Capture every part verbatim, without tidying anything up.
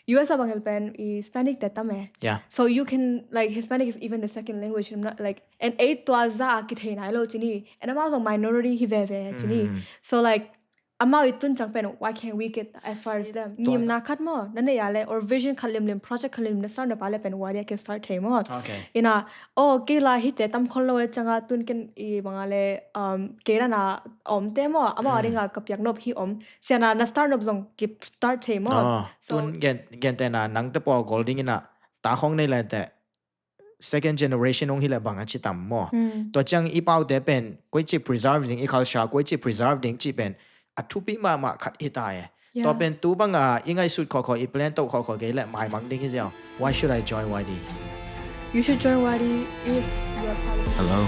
U S a bang hel pen i Hispanic te tam e. Yeah. So you can, like, Hispanic is even the second language. I'm not, like, and ei tua za a kithei nai lo ci ni. And amau zong minority hi veve ci ni. Mm. So, like, amau i tun ciang pen, why can't we get as far as them? Tua Ngimna khat maw, na nei a le, or vision khat limlim, project khat limlim na start nop a le pen, why they can start thei maw. Okay. Ina, oh, kei la hite tam khol lo e ciang a tun ken i bang a le, um, kei la na om te maw, amau a ding a ka piak nop hi om. Sia na na start nop zong kip start thei maw. Oh, So tun gen, gen te na nang te pawl gol ding ina ta khong nei le te second generation ong hi le bang a ci tam maw. Mm. Tua ciang i pau te pen koi ci preserve ding, i culture koi ci preserve ding ci pen a thupi mahmah khat hi ta e. Yeah. Tua pen tu bang a i ngaihsut khawkhaw, i plan to khawkhaw kei le maimang ding hi ziau. Why should I join Y D? You should join Y D if you are part of it. Hello,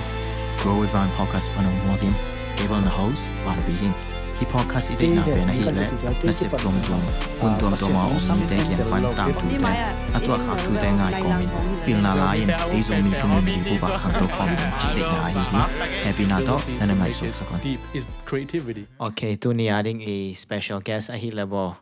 Grow with Vine podcast pan hong muak in. Kei bel na host, Van Bihing. Hih podcast i deihna pen ahih leh nasep tuamtuam, hun tuamtuam a om mite kiang pan tangthu te, a tuahkhak thute ngai kawmin pilna lai-in ei Zomi community bup ah khangto khawmin hih deihna ahi hi. Hehpihna tawh na na ngaihsuksak un. Deep is creativity. Okay, tuni a ding i special guest ahih leh bel,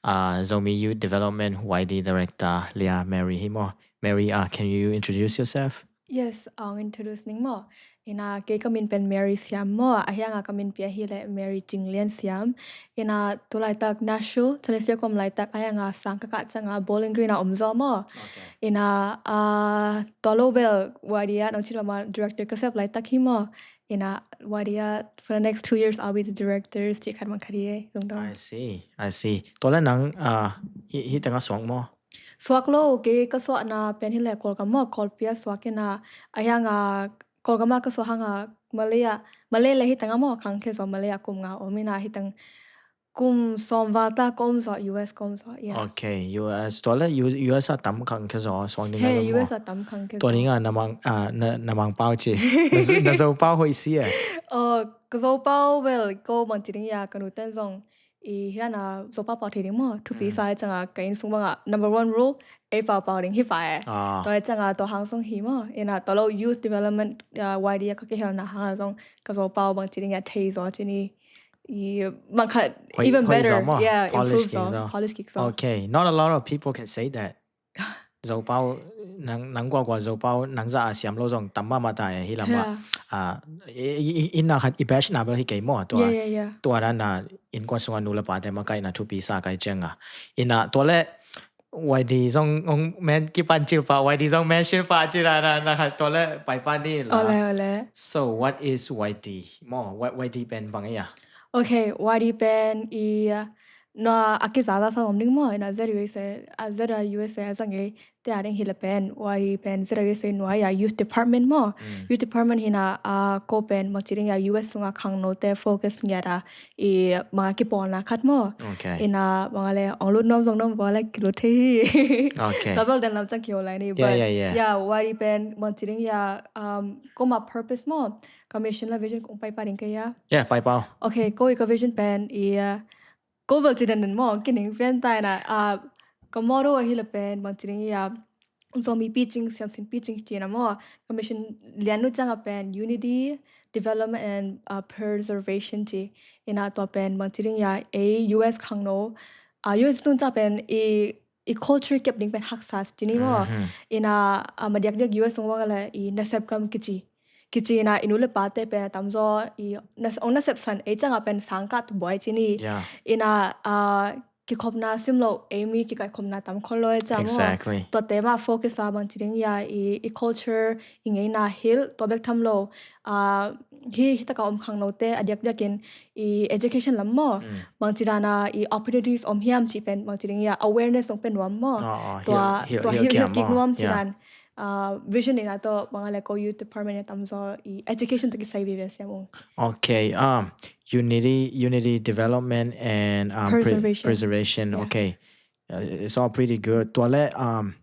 uh, Zomi Youth Development Y D Director Lia Mary hi maw. Mary, uh, can you introduce yourself? Yes, I'll introduce ning maw. Ina kei ka min pen Mary Siam maw. A hiang a ka min pi ahih leh Mary Cing Lian Siam. Ina tu laitak Nashville, Tennessee a ka om laitak, a hiang a sang ka kah ciang a Bowling Green a om zaw maw. Okay. Ina, uh, tua lo bel Y D a nong cin mah director ka sep laitak hi maw. Ina Y D a for the next two years I'll be the director, ci khat mang khat hi e, lungdam. I see, I see. Tua le nang, uh, hih, hih teng a suak maw. Suak lo, kei ka suahna pen hi le Kawlgam maw, Kawlpi a suak ina, a hiang a Kawlgam a ka suak hang a Malay a, Malay le hih teng a maw, khang khe zaw Malay a kum nga om ina hih teng kum sawm val ta ka om zaw, U S ka om zaw, yeah. Okay, U S, tua le U-, U S a tam khang khe zaw, suak ding Hey, le maw. U S a tam khang khe Tua zaw. Ding a na mang, uh, na, na mang pau ci. Na, na Zo pau hoih si e. Oh, ka Zo pau bel, ko bang ci ding ia, ka nu ten zong i hi na Zo pau pau thei ding maw. Thupi sa e ciang a ka inn sung bang a number one rule, ei pau pau ding hi pa e. Ah. Tua e ciang a tua hang sung hi maw. Ina tua lo youth development, uh, Y D a ka kihelna hang a zong ka Zo pau bang ci ding ia thei zaw ci ni. I bang khat Hoih, even hoih better. Zaw maw. Yeah, Polish improve kik zaw. Zaw. Polish kik zaw. Okay, not a lot of people can say that. Zo pau, nang, nang gualgual Zo pau nang za a siam lo zong tam mahmah ta e hi lam ah. Yeah. Ah, i, i, i, ina khat i batch na bel hi kei maw tua. Yeah, yeah, yeah. Tua na na innkuan sung a nu le pa te makaihna thupi sa kai ciang a. Ina tua le Y D zong ong men kipan cil pa, Y D zong mention pa cil na na na khat tua le pai pa ni la. Ole, ole. So what is Y D? Maw, Y-, Y D pen bang ia? Okay, Y D pen i, uh, no a kiza za sa om ding maw, ina Z U S A, uh, Z U S A a zang e, te a ding hi le pen, Y D pen Z U S A nuai a youth department maw. Mm. Youth department hi na, uh, ko pen bang ci ding ia U S sung a khangno te focus ngiat a, i bang a kipawlna khat maw. Okay. Ina bang a le ong lut nuam zong nuam bang a le kilut thei hi. Okay. Tua bel dan lam ciang kiho lai ni. Yeah, yeah, yeah. Yeah, Y D pen bang ci ding ia, um, ko ma purpose maw. Ka mission la vision kong pai pa ding ka ia. Yeah, pai pau. Okay, ko i ka vision pen i, uh, ko bel ci dan dan maw, kining pen tai na, uh, ka motto ahi le pen bang ci ding ia, Zomi picing, siamsin picing ci na maw. Ka mission lian nu ciang a pen unity, development and, uh, preservation ci. Ina tua pen bang ci ding ia ei U S khangno, uh, U S tun ciang pen i, i culture kep ding pen haksa ci ni maw. Mhm. Ina, uh, madiakdiak U S ong bang a le i nasep gam kici. Kici ina i nu le pa te pen a tam zaw i nas-, ong nasep san ei ciang a pen sang ka tu buai ci ni. Yeah. Ina, uh, kikhopna sim lo, ei mi kikaikhopna tam khol lo e ciang maw. Exactly. Tua te ma focus a bang ci ding ia i, i culture, i ngeina hilh, tua bek tham lo. Uh, hi, hi taka om khangno te, a diakdiak in i education lam maw. Mm. Bang ci dan a i opportunities om hiam ci pen, bang ci ding ia awareness ong pen nuam maw. Oh, oh, Tua, hilh, hilh, tua hilh hilh, kiam hilh kik maw. Nuam ci Yeah. dan. Uh, vision ina to bang a le ko youth department ina tam zaw i education to kisai vive siam ung. Okay, um, unity, unity development and, um, pre-, Preservation. Preservation. Yeah. Okay. Uh, it's all pretty good. Tua le, um,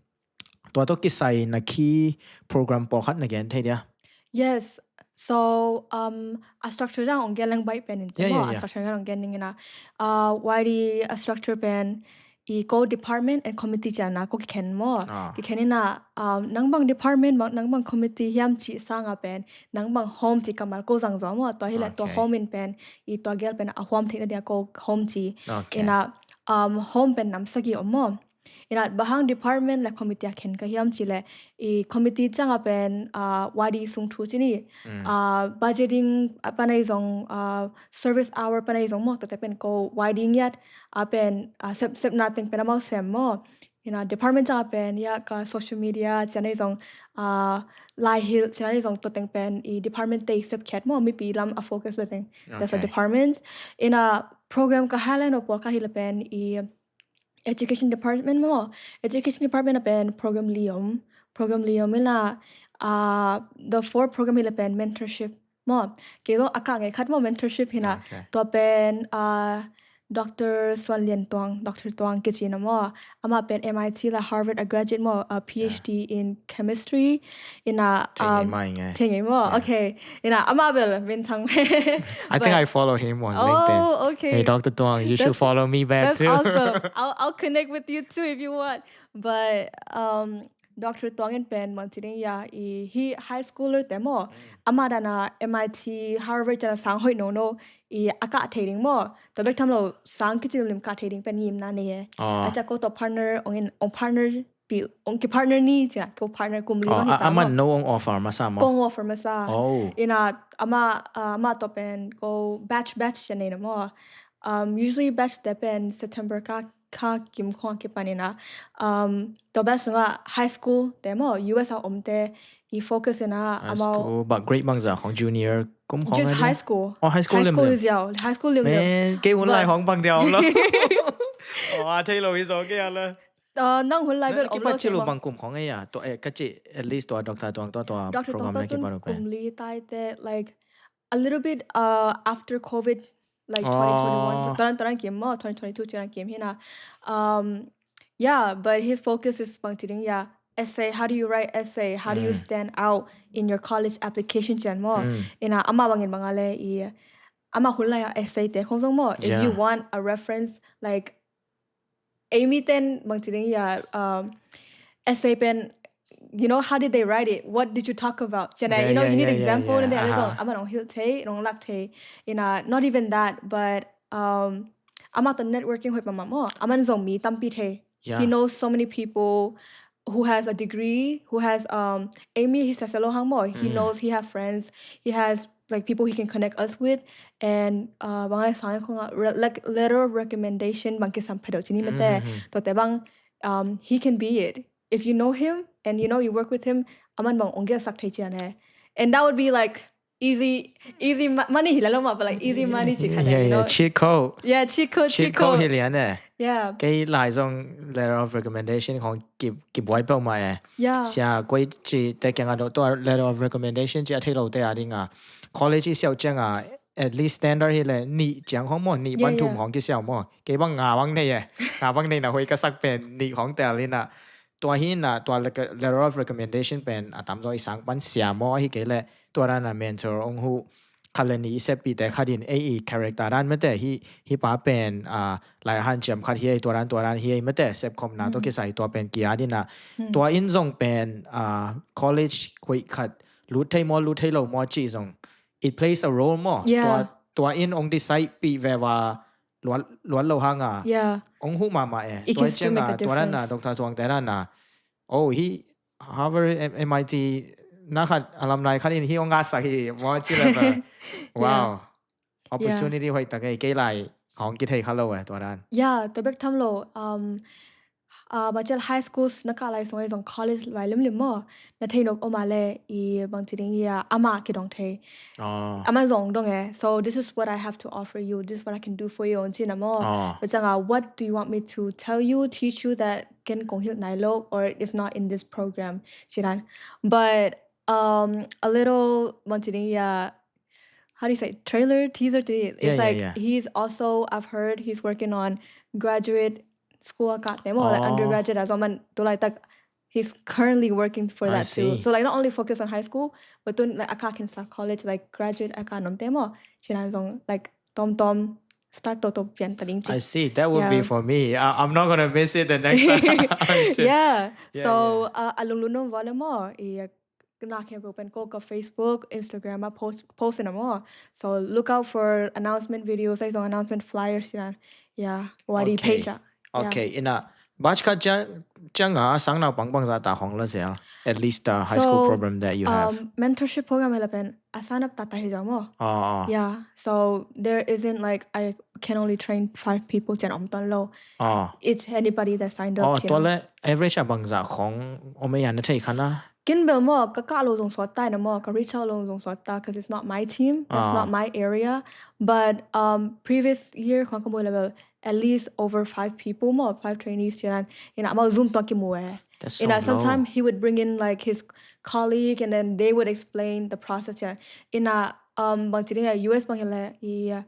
tua to kisai na key program pawlkhat na gen thei dia. Yes. So, um, a structure dang ong gen lang bai pen in Yeah, yeah, maw, a yeah. structure dang ong gen ning ina. Uh, Y D a structure pen i ko department and committee ci na ko kikhen maw. Ah. Kikhen ina, um, nang bang department, bang, nang bang committee hiam ci sang a pen, nang bang home ci kammal ko zang zaw maw. Tua hi le tua Okay. home in pen, i tua gel pen a home theihna dia ko home ci. Okay. Ina, um, home pen nam sagi om maw. Ina bang hang department le committee a khen ka hiam ci le, i committee ciang a pen uh, Y D sung thu ci ni, uh, budgeting a pan ahi zong, uh, service hour pan ahi zong maw, tuate pen ko Y D ngiat a pen uh, sep, sepna teng pen amau sem maw. Ina department ciang a pen ya ka social media cian ahi zong uh, lai hilh cian ahi zong tua teng pen i department te i sep khiat maw, mipi lam a focus le teng. That's a department. Ina program ka highlight no pua ka hi le pen i education department maw. Education department a pen program li om. Program li om ina uh, the four program hi le pen mentorship maw. Kei zong a ka ngei khat maw mentorship hina. Tua pen uh, Doctor Suan Lian Tuang, Doctor Tuang kici na maw. Ama pen M I T la Harvard a graduate maw, a P H D in chemistry. Ina um, thei ngei maw. Okay. Ina ama bel min thang. I think I follow him on LinkedIn. Oh, okay. Hey, Doctor Tuang, you should follow me back too. That's awesome. I'll, I'll connect with you too if you want. But um, Doctor Tuang in pen mang ci ding ya i hi high schooler te maw. Ama dana M I T Harvard dana sang hoih no no i a ka thei ding maw. Tua bek tham lo sang kici lim ka thei ding pen ngim na ne. A ca ko tua partner ong in ong partner pi ong ki partner ni cia ko partner kum li bang hi ta. Aman no ong offer masa maw. Kong offer masa. Ina ama ama tua pen ko batch batch cia nei na maw. Um, usually batch te pen September ka ka kim khong kipan ina. Um, tua bek sunga high school te maw, U S a om te i focus ina amau. High school, but grade bangza khong junior kum khong. Just high school. Oh, high school lim lim. High school lim lim. Kei hun lai khong bang dia om lo. Oh, a thei lo i zo kei a le. Uh, nang hun lai bel om lo. Kipat cilu bang kum khong e ya. Tua eh, ka ci at least tua Doctor Tuang tua tua program na kipat pen. Kum li tai te like a little bit uh, after COVID like twenty twenty-one, tuaran tuaran kim maw, twenty twenty-two tuaran kim hina. Um, yeah, but his focus is bang ci ding ya essay. How do you write essay? How do you stand out in your college application cian maw? Ina ama bangin bang a le i ama hun lai a essay te khong zong maw. If you want a reference like Amy ten bang ci ding ya um, essay pen, you know, how did they write it? What did you talk about? Cian a, you know, you need example na de a zong aman ong hilh thei, ong lak thei. Ina not even that, but um, ama ton networking hoih pama maw. Aman zong mi tampi thei. He knows so many people who has a degree, who has um, Amy, he's a solo hang maw. He knows, he have friends, he has like people he can connect us with, and uh, bang lai sang khong a re- like letter of recommendation bang kisam phedo cini mete. Tua te bang um, he can be it. If you know him and you know you work with him, aman bang ong gelsak thei cian e. And that would be like easy easy mo- money hi la lo ma, but like easy money ci khat e, you know. Cheat code. Yeah, cheat code, cheat code hi lian e. Yeah. Kei lai zong letter of recommendation khong ki ki buai peuh ma e. Yeah. Sia koi ci te kiang a do tua letter of recommendation ci a thei lo te a ding a. College i siau ciang a at least standard hi le ni ciang khong maw, ni pan thum khong ki siau maw. Kei bang nga bang nei e. Nga bang nei na hoi ka sak pen ni khong tel ina. Tua hi na tua letter of recommendation pen a tam zaw i sang pan sia maw hi kei le tua ran a mentor ong hu khat le ni i sep pi te khat in ei i character dan mete hi hi pa pen a lai han ciam khat hi ei tua ran tua ran hi ei mete sep khom na to kisai tua pen kia dina. Tua in zong pen a college hoih khat lut thei maw lut thei lo maw ci zong it plays a role maw. Tua tua in ong decide pi ve wa luat luat lo hang a. Ong hu mama e. Tua ciang a tua ran a Doctor Tuang te ran a. Oh hi Harvard, M- MIT na khat alumni khat in hi ong a sak hi maw ci le ba. Wow. Opportunity hoih tak ei kei lai khong kithei kha lo e tua dan. Yeah, tua bek tham lo. Um, uh, bachel high schools na ka lai song ei zong college lai lim lim maw. Na thei nop oma le i bang ci ding i a ama ki dong thei. Ama zong dong e. So this is what I have to offer you. This is what I can do for you. Ong ci na maw. But zang a, what do you want me to tell you, teach you that ken kong hilh nai lo or it's not in this program? Ci dan. But um, a little bang ci ding i a how do you say trailer teaser to it. It's like he's also I've heard he's working on graduate school a ka te maw like undergraduate a zong man tu lai tak he's currently working for that too. So like not only focus on high school but tun like a ka kin sa college like graduate a ka nom te maw. Ci na zong like tom tom start to to pian ta ding ci. I see. That would be for me. I, I'm not gonna miss it the next time. Yeah. So uh, a lung lung nom vale maw i na khe pen ko ka Facebook, Instagram a post post na maw. So look out for announcement videos, like zong announcement flyers na. Yeah, wadi page. Okay, ina Batch khat ciang, ciang a sang naupang bangzah ta khong la zel. At least the high school So, program that you have. Um, mentorship program hi la pen a sign up tata hi zong maw. Ah, ah. Yeah. So there isn't like I can only train five people ciang om ton lo. Ah. It's anybody that signed up. Oh, Ciang. Tua le average a bangzah khong om ei a na thei khan a. Kin bel maw, ka kah lo zong suat ta na maw, ka reach out lo zong suat ta, 'cause it's not my team, that's Ah. not my area. But um, previous year khong ka mu level, at least over five people maw, five trainees ciang. Ina amau Zoom tawh ki mu e. That's so Ina low. Sometimes he would bring in like his colleague and then they would explain the process ciang. Ina um, bang ci ding a U S bang hi le, i uh,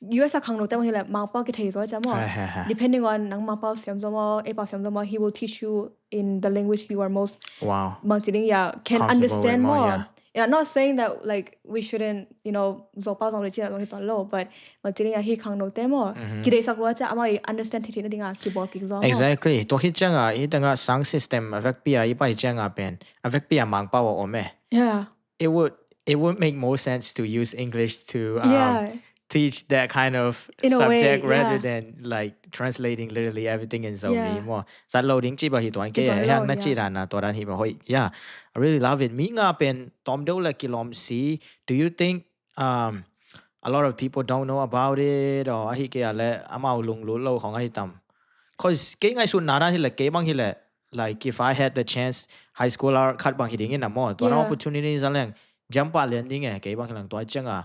U S a khangno te bang hi le, Mangpau ki thei zaw ciang maw. Ha, ha, ha. Depending on nang Mangpau siam zaw maw, ei pau siam zaw maw, he will teach you in the language you are most Wow. bang ci ding ya can Comfortable understand with maw, more. Yeah. And I'm not saying that like we shouldn't, you know, Zopau zong le chin zong hi tuan lo, but bang ci ding ya hi khangno te maw. Mhm. Ki dei sak lua ciang amau i understand thei thei na ding a ki bawl kik zaw. Exactly. Tua hi ciang a, i teng a sang system a vekpi a i pai ciang a pen. A vekpi a Mangpau a om e. Yeah. It would it would make more sense to use English to um, Yeah. teach that kind of In a way, subject rather yeah. than like translating literally everything in Zomi Yeah. maw. Zat lo ding ci ba hi tuan ke Hi tuan hiang lo, na ci yeah. dan na tua dan hi ba hoi. Yeah. I really love it. Mi nga pen tom deuh le kilawm si. Do you think um a lot of people don't know about it or ahi ke a le amau lunglut lo khong ahi tam? 'Cause kei ngaihsutna dan hi le kei bang hi le like if I had the chance high school a khat bang hi ding in a maw. Tua na Yeah. Opportunity za leng jump a lian ding e kei bang hi leng tua ciang a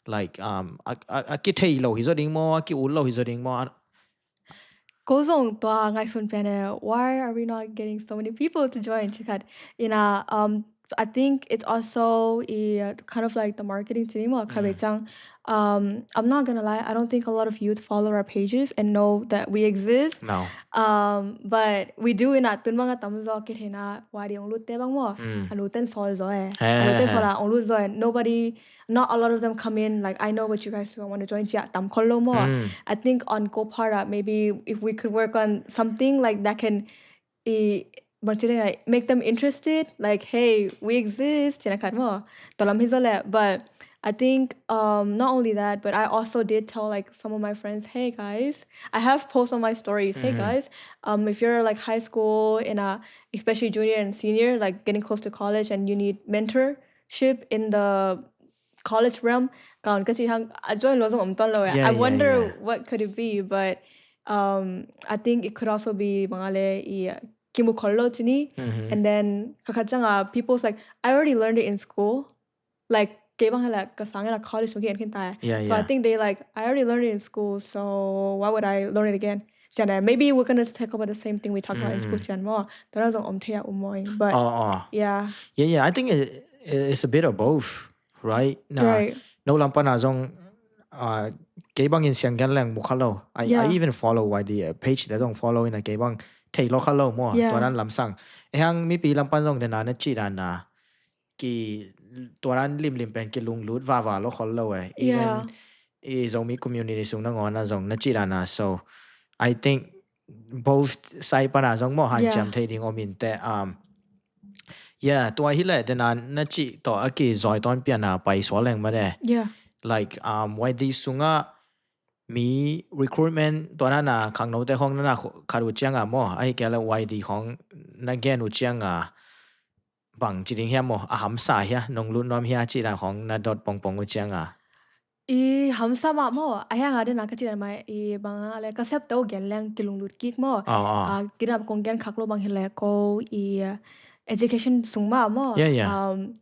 like um a, a, a ki thei lo hi zaw ding maw, a ki ut lo hi zaw ding maw. Ko zong tua ngaihsun pian e, why are we not getting so many people to join? Ci khat. Ina um I think it's also a kind of like the marketing team or Mm. ciang. Um, I'm not gonna lie, I don't think a lot of youth follow our pages and know that we exist. No. Um, but we do ina tun bang a tam zaw ki thei na wadi ong lut te bang maw. Mm. Anu ten sol zaw e. He, Anu ten he, sol he. a ong lut zaw e. Nobody, not a lot of them come in like, I know what you guys do, I want to join, ci a tam khol lo maw. Mm. I think on ko part a, maybe if we could work on something like that can i bang ci ding a, make them interested, like, hey, we exist, ci na khat maw. Tua lam hi zaw le. But I think um not only that, but I also did tell like some of my friends, hey guys, I have posts on my stories, hey Mhm. guys, um if you're like high school in a, especially junior and senior, like getting close to college and you need mentorship in the college realm, ka un ka ci hang a join lo zong om ton lo e. Yeah, I yeah, wonder yeah. what could it be, but um I think it could also be bang a le i uh, ki mu khol lo ci ni. Mhm. And then ka khat ciang a, people's like, I already learned it in school. Like kei bang hi le ka sang in a college sung ki en khin ta e. Yeah, So I yeah. think they like, I already learned it in school, so why would I learn it again? Ci na, maybe we're gonna take up the same thing we talked about in school, Mm. Cian maw. Tua na zong om thei a um maw. But Oh, oh. yeah. Yeah, yeah. I think it, it's a bit of both, right? Na, Right. No lam pan a zong uh, kei bang in siang gen leng mu kha lo. I, Yeah. I even follow Y D uh, page te zong follow in a kei bang thei lo kha lo maw. Yeah. Tua dan lam sang. E hang mipi lam pan zong den a na ci dan na ki tua dan lim lim pen ki lunglut va va lo khol lo e. Even Yeah. i Zomi community sung na ngon a zong na ci dan na. So I think both side pan a zong maw han Yeah. ciam thei ding om in te um yeah tua hi le den a na ci tawh a ki zoi ton pian a pai sual leng ma de. Yeah. Like um Y D sung a mi recruitment tua na na khangno te khong na na khat uh ciang a maw. Ahi ke le Y D khong na gen uh ciang a bang ci ding hia maw, a hamsa hia, nong lut nuam hia ci dan khong na dot pongpong uh ciang a. I hamsa mah maw, a hiang a den a ka ci dan mai, i bang a le ka sep tau gen leng ki lunglut kik maw. Oh, oh. A, kidam kong gen khak lo bang hi le ko i, uh, education sung mah maw. Yeah, yeah. Um,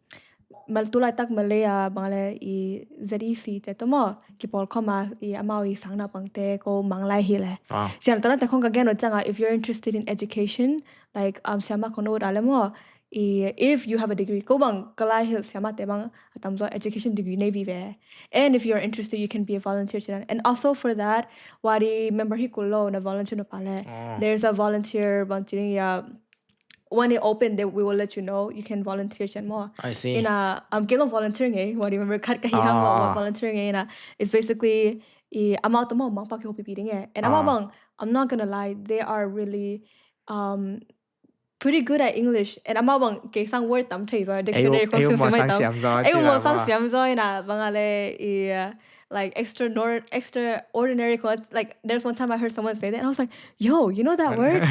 mal tulai tak Malay a bang le i Z E C te to maw, ki pawl khawm a i amau i sang naupang te ko mang lai hi le. Wow. Sian tona te khong ka gen lo ciang a, if you're interested in education, like, um, siama khong no da le maw, i, if you have a degree, ko bang ka lai hi siama te bang a tam zaw education degree nei vive. And if you're interested, you can be a volunteer ci dan. And also for that, wadi member hi kul lo na volunteer no pa le. Oh. There's a volunteer bang ci ding ya, when it open, they, we will let you know. You can volunteer ci dan maw. I see. Ina, um, kei long volunteer ngei, wadi member khat ka hi hang lo, Ah. volunteer ngei ina. It's basically, i, amau to maw mang pa ki hopi pi ding e. And amau Ah. bang, I'm not gonna lie, they are really, um, pretty good at English. And amau bang kei sang word tam thei zaw, Ei dictionary u- khong ei u sung maw siam mai sang tam. siam zaw, Ei u ci maw dan sang maw. Siam zaw ina, bang a le, i, uh, like extra extraordinary quotes. Like there's one time I heard someone say that, and I was like, "Yo, you know that word?"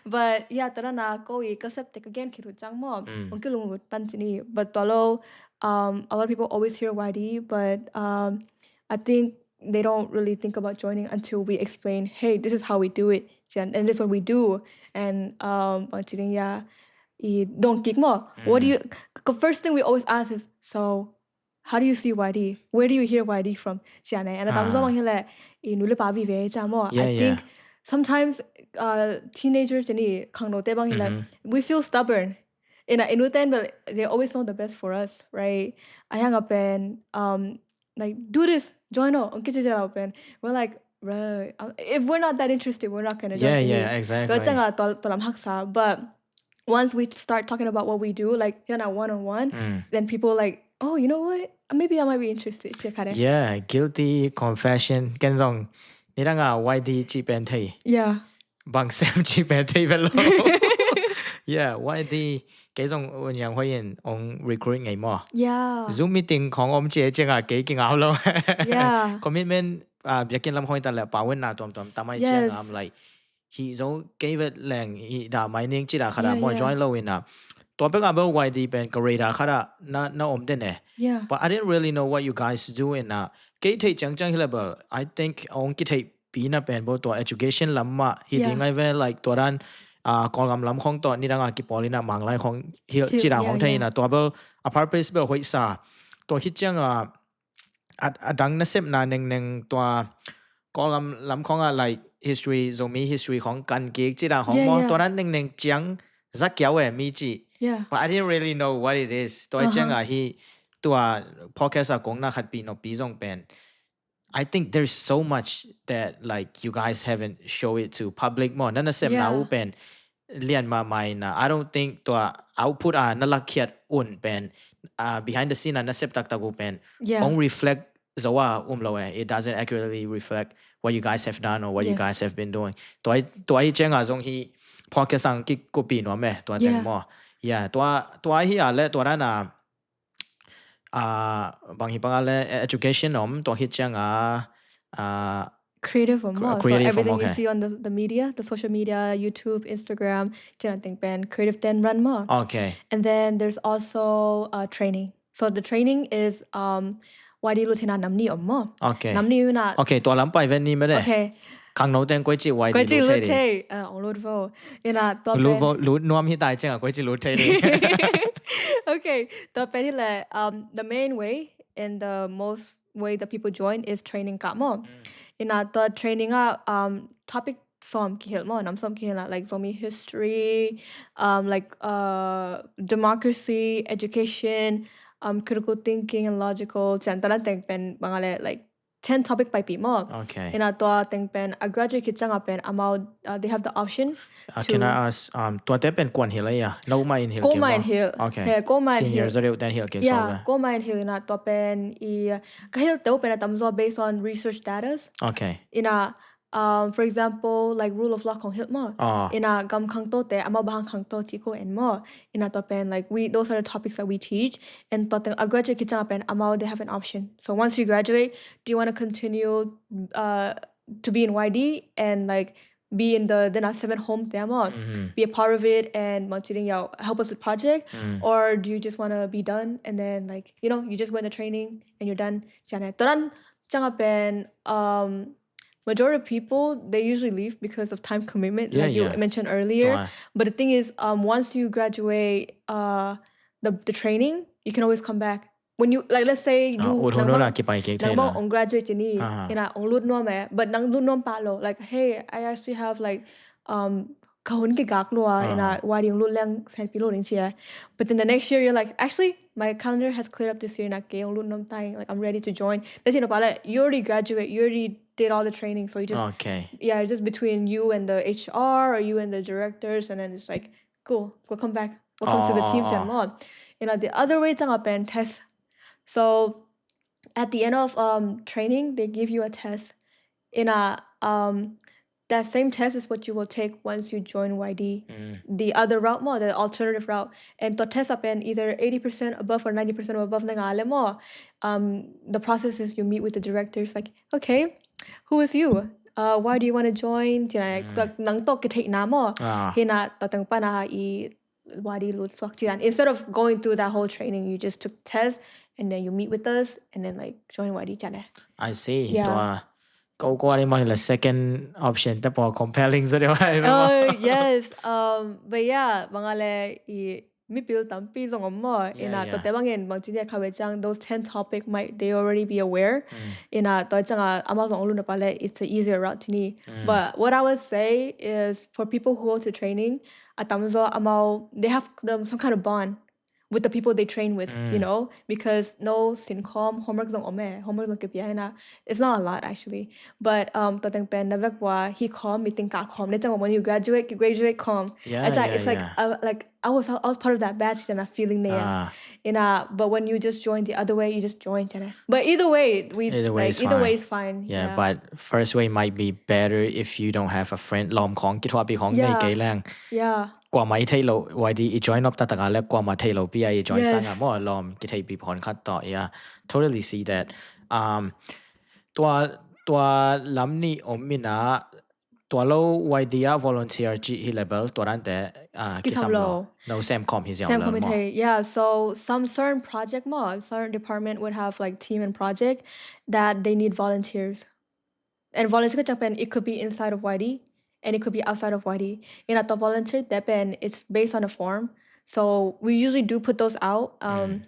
But yeah, tua dan a ko i ka sep tek again khit uh ciang maw. Ong kilung lut pan ci ni. But tua lo, um, a lot of people always hear Y D, but um, I think they don't really think about joining until we explain, "Hey, this is how we do it, and this is what we do." And um, bang ci ding, yeah, i dong kik maw. What do you? The first thing we always ask is, "So how do you see Y D? Where do you hear Y D from?" Ci a ne. And a tam zaw bang hi leh i nu le pa vive ci a maw. I think sometimes uh, teenagers and i khangnote bang hi leh we feel stubborn. In a, i nute in, but they always know the best for us, right? A hang a pen, um, like, "Do this, join o," ong kici lau pen. We're like, "Right, uh, if we're not that interested, we're not gonna join." Yeah, yeah, exactly. Tua ciang a tua lam haksa. But once we start talking about what we do, like, in a one-on-one, then people like, "Oh, you know what? Maybe I might be interested." Ci a kha de. Yeah, guilty confession. Ken zong nidang a Y D ci pen thei. Yeah. Bang sem ci pen thei vet lo. Yeah, Y D, kei zong un yang hoi in ong recruit ngei maw. Yeah. Zoom meeting khong om ci ciang a kei kingau lo. Yeah. Commitment, uh, biakinn lam hoi ta le pa wen na tuamtuam tamai ciang a, I'm like, hi zo kei vet leng hi da mai ning ci da kha da maw, join lo in a. Tua pek a bel Y D pen ka radar kha da na, na om den e. Yeah. But I didn't really know what you guys do in a. Kei thei ciang ciang hi le bel, I think ong kithei pi na pen bo tua education lam mah hi ding ai ve, like tua dan, uh, Kawlgam lam khong tua nidang a kipawl in a Manglai khong hi ci da khong thei in a. Tua bel a purpose bel hoih sa. Tua hi ciang a, a, a dang na sepna nengneng tua Kawlgam lam khong a, like, history, Zomi history khong kan kik ci da khong maw. Tua dan nengneng ciang za kiau e mi ci. Yeah. But I didn't really know what it is. Tua ciang a hi tua podcast a kong na khat pi no pi zong pen. I think there's so much that, like, you guys haven't show it to public maw. Na na sepna uh pen lian mahmah in a. I don't think tua output a na lakkhiat un pen, uh, behind the scene a na sep taktak uh pen ong reflect zo a um lo e. It doesn't accurately reflect what you guys have done or what you guys have been doing. Tua, tua hi ciang a zong hi podcast ang kikupi nuam e, tua teng maw. Yeah, tua, tua hi a le tua dan a, uh, bang hi bang a le, eh, education om, tua hi ciang a, uh, creative om maw. So creative om, everything you see on the, the media, the social media, YouTube, Instagram, ci dan teng pen creative ten run maw. Okay. And then there's also, uh, training. So the training is, um, Y D lut hi na nam ni om maw. Okay. Nam ni uh na. Okay, tua lam pai ven ni mede. Okay. Khangno teng koi ci Y D lut thei ding. Uh, ong lut vo. In a tua pen lut nuam hi tai ciang a koi ci lut thei ding. Okay, tua pen hi le, um, the main way and the most way that people join is training kah maw. In a tua training a, um, topic sawm kihilh maw, nam sawm kihilh a, like Zomi history, um, like, uh, democracy, education, um, critical thinking and logical, ci dan tua dan teng pen bang a le, like, ten topic paipi maw. Okay. In a tua teng pen a graduate khit ciang a pen amau, uh, they have the option to. Can I ask, um, tua te pen kuan hilh a ia? Lo ma in hilh kei maw? Ko ma in hilh. Okay. He, ko ma in hilh. Senior za deuh ten hilh kei. Yeah, ko ma in hilh in a tua pen i, ka hilh teuh pen a tam zaw based on research data. Okay. In a, um, for example, like rule of law khong hilh maw. In a gam khangto te amau bang hang khangto ci ko en maw. In a tua pen, like, we, those are the topics that we teach. And tua teng a graduate khit ciang a pen amau, they have an option. So once you graduate, do you want to continue, uh, to be in Y D and, like, be in the, then a seven home te maw, be a part of it and bang ci ding, help us with project, or do you just want to be done and then, like, you know, you just went the training and you're done? Ci a ne. Tua dan ciang a pen, um, majority of people, they usually leave because of time commitment, like you mentioned earlier. But the thing is, um, once you graduate, uh, the, the training, you can always come back. When you, like, let's say you, nang bang ong graduate ci ni, in a ong lut nuam e, but nang lut nuam pah lo, like, "Hey, I actually have, like, um, ka hun kigak lua, in a Y D ong lut leng senpi lo ding," ci e. But then the next year you're like, "Actually, my calendar has cleared up this year, in a kei ong lut nuam ta ing, like, I'm ready to join." That's, you know, but, like, you already graduate, you already did all the training, so you just, okay, yeah, it's just between you and the H R or you and the directors, and then it's like, "Cool, welcome back, welcome to the team," ci a maw. You know, the other way ciang a pen test. So at the end of, um, training, they give you a test. In a, um, that same test is what you will take once you join Y D. The other route maw, the alternative route. And tua test ah pen either eighty percent above or ninety percent above na ngah leh maw, um, the process is you meet with the directors like, "Okay, who is you? Uh, why do you want to join?" Ci-in ah, tua nang tawh kitheihna maw. Hi-in ah tua teng pan ah i Y D lut suak ci-in. Instead of going through that whole training, you just took test and then you meet with us and then, like, join Y D ci-in ah. I see. Yeah. Tua ko ko ni mang le second option te pua compelling zaw deuh ai. Oh, yes. Um, but yeah, bang a le i mipil tampi zong om maw. Hi-in ah, tua te bangin bangci ni a kha ve ciang, those ten topic might they already be aware. Hi-in ah, tua ciang ah amau zong lut na pah le, it's an easier route ci ni. But what I would say is for people who go to training, a tamzaw amau, they have, um, some kind of bond with the people they train with, you know, because no sin khawm, homework zong om e, homework zong kipia hi-in ah. It's not a lot, actually. But, um, tua teng pen na vek ua hi khawm, meeting kah khawm, ne ciang when you graduate, you graduate khawm. Yeah, it's like, uh, like, I was, I was part of that batch, then I feeling there. Hi-in ah, but when you just join the other way, you just join ci-in ah. But either way, we, either way is fine. Yeah, but first way might be better if you don't have a friend. Lawm khawng kithuahpih khawng nei kei leng. Yeah. Kuamah i theih loh, Y D i join nop taktak a le kuamah theih loh pi a i join sang a maw, lawm kitheihpih pah khat tawh. Yeah, totally see that. Um, tua, tua lam nih om hi-in ah, tua lo Y D a volunteer cih hi le bel, tua dan te, ah, kisam lo. No, sem khawm hi ziau lo maw. Yeah, so some certain project maw, certain department would have, like, team and project that they need volunteers. And volunteer ka ciang pen, it could be inside of Y D and it could be outside of Y D. Hi-in ah tua volunteer te pen, it's based on a form. So we usually do put those out. Um,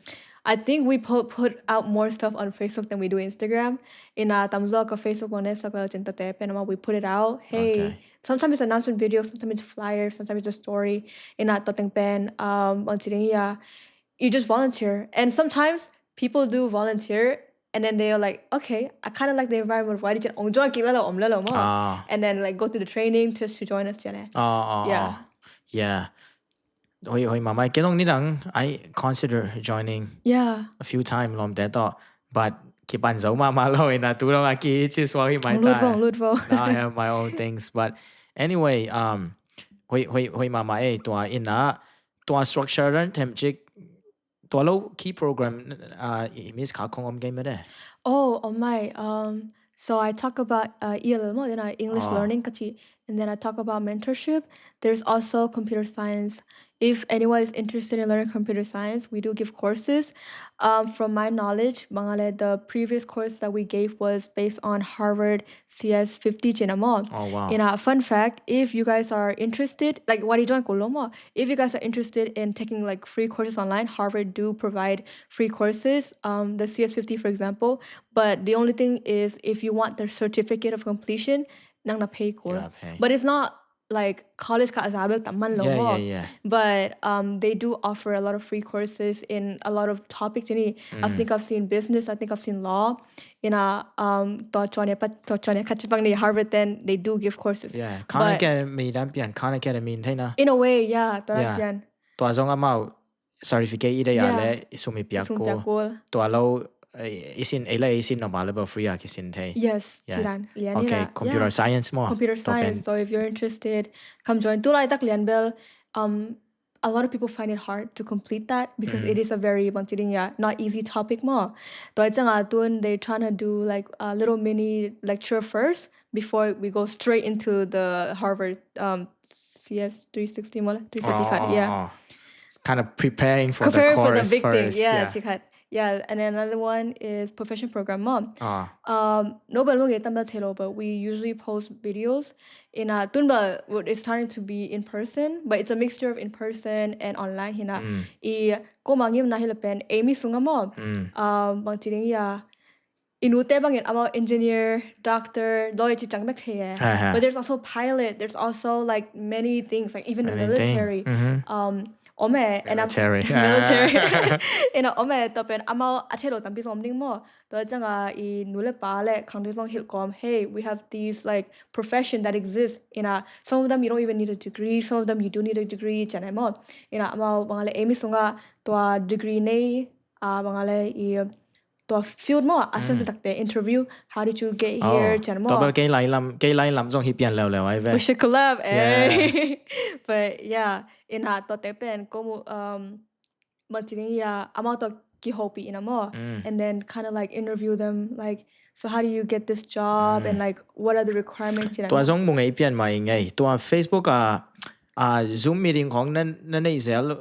I think we put, put out more stuff on Facebook than we do Instagram. Hi-in ah tamzaw ka Facebook one sa ka cinta te pen, we put it out. Hey, sometimes it's announcement video, sometimes it's flyers, sometimes it's a story. Hi-in ah tua teng pen, um, bangci ding, yeah, you just volunteer. And sometimes people do volunteer and then they're like, "Okay, I kind of like the environment of Y D ci-in ong join kik le lo, om le lo maw." And then, like, go to the training just to join us ci-in ah. Yeah. Hoih, hoih mahmah. Kei zong nidang I consider joining a few time lawmte tawh, but kipan zo mahmah lo, hi-in ah tu dong a kici suak hi mai ta. Lut vo, lut vo. Now I have my own things, but anyway, um, hoih, hoih, hoih mahmah e. Tua hi-in ah, tua structure dan them cik, tua lo key program, ah, i miss kha khawng om kei mah de? Oh, oh my. Um, so I talk about, uh, E L L maw, then I English learning ka ci, and then I talk about mentorship. There's also computer science. If anyone is interested in learning computer science, we do give courses. Um, from my knowledge, bang a le, the previous course that we gave was based on Harvard C S fifty ci-in ah maw. Oh, wow. Hi-in ah, fun fact, if you guys are interested, like, what you join kul lo maw, if you guys are interested in taking, like, free courses online, Harvard do provide free courses, um, the C S fifty, for example. But the only thing is, if you want the certificate of completion, nang na pay kul. But it's not like college kha a za bel tam man lo maw. But, um, they do offer a lot of free courses in a lot of topic ci ni. I think I've seen business, I think I've seen law. Hi-in ah, um, tua ciang a pat, tua ciang a khat ci bang ni Harvard ten, they do give courses. Yeah, Khan Academy dan pian, Khan Academy thei na. In a way, yeah, tua dan pian. Tua zong amau certificate i deih a le i sum i piak kul. Tua lo, eh, i sin, ei le i sin nop a le bel free a kisin thei. Yes, ci dan lian hi-in ah. Okay, computer science maw. Computer science. So if you're interested, come join. Tu laitak lian bel, um, a lot of people find it hard to complete that because it is a very, bangci ding, yeah, not easy topic maw. Tua ciang ah tun, they trying to do, like, a little mini lecture first before we go straight into the Harvard, um, C S three sixty maw, three sixty khat, yeah. It's kind of preparing for the course first. Preparing for the big thing, yeah, ci khat. Yeah, and then another one is profession program maw. Um, no bel mong e tam bel thei lo, but we usually post videos. Hi-in ah, tun bel it's starting to be in person, but it's a mixture of in person and online hi-in ah. I ko mangim na hi le pen, ei mi sung a maw. Um, bangci ding, yeah. I nute bangin amau engineer, doctor, lawyer ci ciang bek thei e. But there's also pilot, there's also, like, many things, like, even the military. Um, om e, and military. Hi-in ah, om e, tua pen amau a thei lo tampi zong om ding maw. Tua ciang a i nu le pa le khangthak zong hilh kawm, hey, we have these, like, profession that exists. Hi-in ah, some of them you don't even need a degree, some of them you do need a degree ci-in ah maw. Hi-in ah, amau bang a le ei mi sung a tua degree nei, ah, bang a le i tua field maw, a sem takte interview, how did you get here, cian maw. Tua bel kei lai lam, kei lai lam zong hi pian leuleu ai ve. We should collab, eh. But yeah, ina tuate pen ko mu, um, bang ci ding ia, amau tua kihopih ina maw. And then kind of like interview them, like, so how do you get this job and like what are the requirements, you know? Tua zong mu ngei pian mai ngei. Tua Facebook a, a Zoom meeting khong na, na nei zel,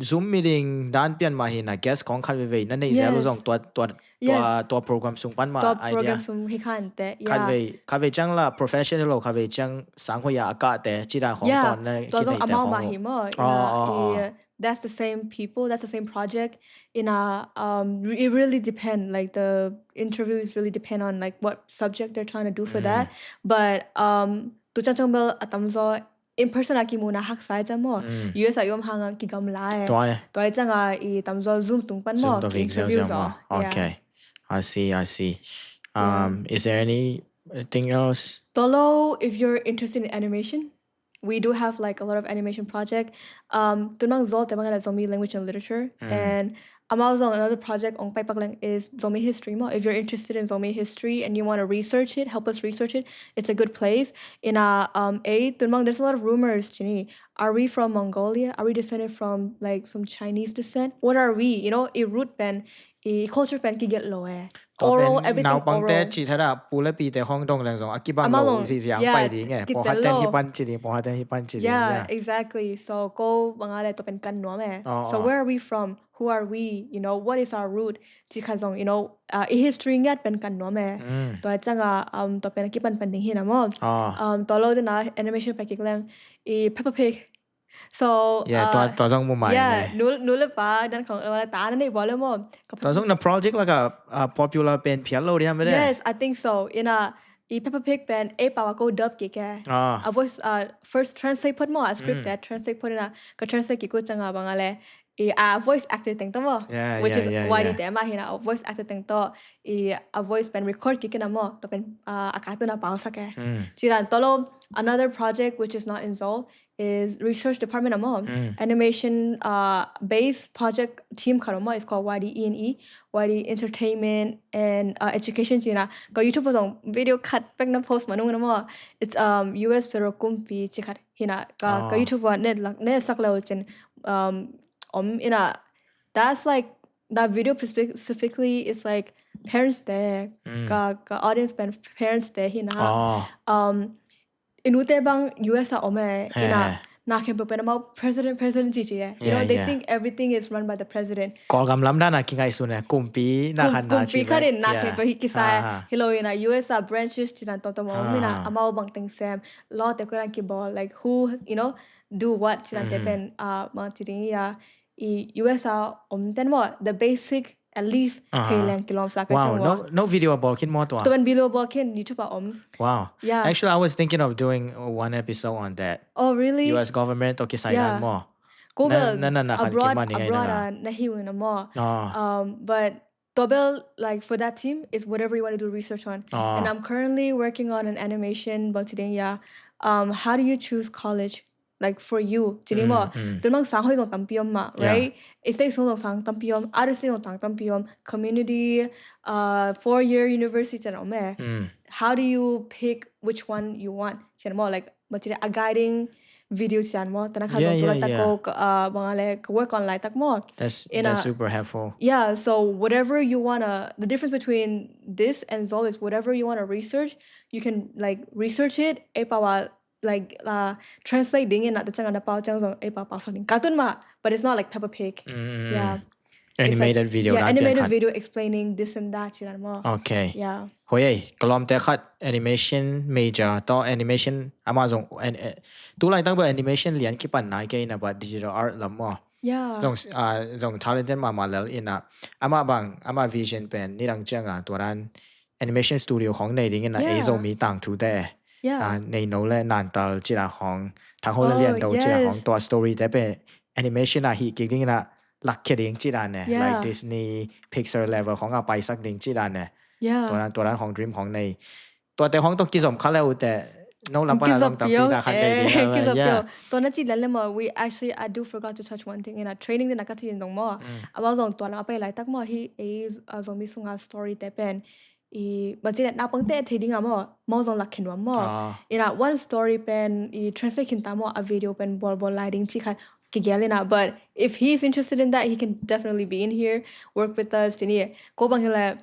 Zoom meeting dan pian mah hi na, guest khong khat veivei na nei zel uh zong tua, tua, tua, tua program sung pan mah idea. Tua program sung hi khan te, yeah. Khat vei, khat vei ciang la professional lo, khat vei ciang sang hoih a a kah te, ci dan khong ton na tua zong kinei te amau khong mah hi maw, ina, i, that's the same people, that's the same project. Ina, um, re- it really depend. Like the interviews really depend on like what subject they're trying to do for that. But um, tu ciang ciang bel a tamzaw in person a kimuhna haksa ai ciang maw. U S a i om hang a kigamla e. Tua e. Tua ai ciang a i tamzaw Zoom tung pan maw, Zoom tua ki vik interview ziau zaw. Okay. I see, I see. Um, is there anything else? Tolo, if you're interested in animation, we do have like a lot of animation project. Um, tun bang Zol te bang ada Zomi language and literature, and amau zong another project ong pai pak leng is Zomi history maw. If you're interested in Zomi history and you want to research it, help us research it, it's a good place. Ina, um, eh, tun bang there's a lot of rumors, ci ni. Are we from Mongolia? Are we descended from like some Chinese descent? What are we? You know, i root pen, i culture pen kigelh lo e. Oral, everything oral. Naupangte ci thada, pu le pite khong dong leng zong a kibang lo ziziang pai ding e. Pawlkhat ten hi pan ci ding, pawlkhat ten hi pan ci ding. Yeah, exactly. So ko bang a le tua pen kan nuam e. So where are we from? Who are we? You know, what is our root? Ci khat zong, you know, uh, i history ngiat pen kan nuam e. Tua ciang a, um, tua pen a kipan pan ding hi na maw. Um, tua lo dina animation pai kik leng i Peppa Pig. So, yeah, tua, uh, tua zong mu mai, yeah, ne. Nu, nu le pa dan khong, uh, ta na nei bawl le maw. Tua zong na project laka, uh, popular pen phial lo diam e de? Yes, I think so. Ina, i Peppa Pig pen ei pau a ko dub kik e. A voice, uh, first translate phot maw, a script te translate phot ina, ka translate kik uh ciang a bang a le i a voice actor teng tawh maw. Yeah, which is why di te mah hi na, a voice actor teng tawh i a voice pen record kik ina maw, tua pen, uh, a cartoon a pau sak e. Ci dan tolo, another project which is not in Zol is research department a maw. Animation, uh, based project team khat a maw, it's called Y D E and E, Y D Entertainment and, uh, Education ci na. Ka YouTube zong video khat pek na post manung na maw. It's, um, U S federal kumpi ci khat hi na. Ka, ka YouTube a net lak, net sak leu cin, um, om ina. That's like, that video specifically is like parents te, ka, ka audience pen parents te hi na. Um, i nute bang U S a om e, ina, na khempeuh pen amau president, president ci ci e. You know, they think everything is run by the president. Kawlgam lam dan a kingaihsun e, kumpi na khan na ci. Kumpi khan in na khempeuh hi kisa e. Hi lo ina, U S a branches ci dan tawmtawm om ina, amau bang teng sem, law te kua dan kibawl, like who, you know, do what ci dan te pen, uh, bang ci ding ia, i U S a om ten maw, the basic at least thei leng kilawm sak ka ciang. Wow, no, no video a bawl khin maw tua? Tua pen video bawl khin, YouTube a om. Wow. Yeah. Actually, I was thinking of doing one episode on that. Oh, really? U S government tawh kisai dan maw. Ko bel na, na, na khan abroad, kima ni ngai abroad na. Na hi uh na maw. Um, but tua bel, like, for that team is whatever you want to do research on. And I'm currently working on an animation, bang ci ding ia. Um, how do you choose college? Like for you, ci ni maw. Tun bang sang hoih zong tampi om mah, right? State sung zong sang tampi om, other state zong sang tampi om, community, uh, four year university ci dan om e. How do you pick which one you want? Ci dan maw, like, bang ci ding, a guiding video ci dan maw. Tana kha zong tu laitak ko, uh, bang a le, ka work on laitak maw. That's, that's super helpful. Yeah, so whatever you wanna, the difference between this and Zol is whatever you wanna research, you can, like, research it, ei pau a like, uh, translate ding ina, tua ciang a na pau ciang zong ei pau pau sak ding. Cartoon mah, but it's not like Peppa Pig. Yeah. Animated video, yeah, animated video explaining this and that ci dan maw. Okay. Yeah. Hoih e, ka lawmte khat animation major tawh animation, amah zong, tu laitak bel animation lian kipan nai kei ina, but digital art lam maw. Yeah. Zong, uh, zong talented mahmah lel ina, amah bang, amah vision pen nidang ciang a tua dan animation studio khong nei ding ina, ei Zomi tangthu te. Yeah. Ah, Nei No le Nantal ci dan khong, Thang Ho le Lian Do ci dan khong, tua story te pen animation a hih kik ding ina, lak khia ding ci dan e. Like Disney, Pixar level khong a paisak ding ci dan e. Yeah. Tua dan, tua dan khong dream khong nei. Tuate khong tawh kizom kha le uh te, No lam pan a zong tampi na khan dei ding a, Kizop yeah. Pio. Tua na ci lian le maw, we actually, I do forgot to touch one thing in a training ding a ka ci ding dong maw. Amau zong tua lam a pai laitak maw, hi ei Zomi sunga story te pen. I, bang ci le naupang te thei ding a maw, mau zong lak khen nuam maw. Ah. In a one story pen, i translate khin ta maw, a video pen bol bol lai ding ci khat kigial in a. But if he's interested in that, he can definitely be in here, work with us. Ci ni, ko bang hi le,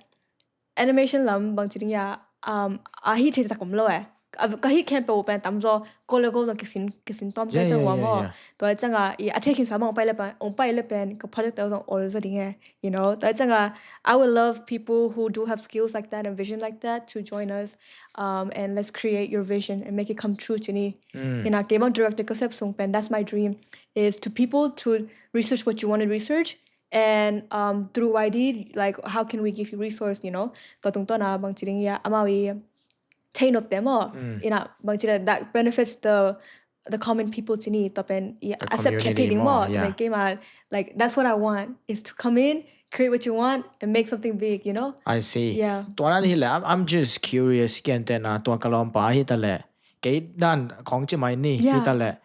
animation lam bang ci ding a, um, a hi thei tak om lo eh. A, ka hi khempeuh pen tamzaw, ko le ko zong kisin, kisin tom Yeah, ka ciang yeah, ua yeah, maw. yeah. Tua ciang a, i a thei khin sa mawng pai le pen, ong pai le pen, ka project te zong ol zaw ding eh, you know. Tua ciang a, I would love people who do have skills like that and vision like that to join us, um, and let's create your vision and make it come true, ci ni. Mm. In a, kei bang director ka sep sung pen, that's my dream, is to people to research what you want to research, and, um, through Y D, like, how can we give you resource, you know? Tua tungtawn a bang ci ding a, amau i thei nop te maw. Mm. In a, bang ci le, that benefits the, the common people, ci ni, tua pen i The accept khet community ding maw, maw. yeah. Like, kei ma, like, that's what I want, is to come in, create what you want, and make something big, you know? I see. Yeah. Tua dan hi le, I'm, I'm just curious kian te na, tua ka lawmpa hi ta le. Kei dan khong ci mai ni, Yeah. hi ta le.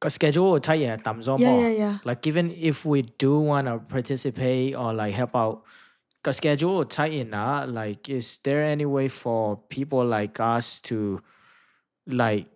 Ka schedule thei e, tamzaw Yeah, maw. yeah, yeah. Like, even if we do want to participate or, like, help out, ka schedule thei in a, like, is there any way for people like us to, like,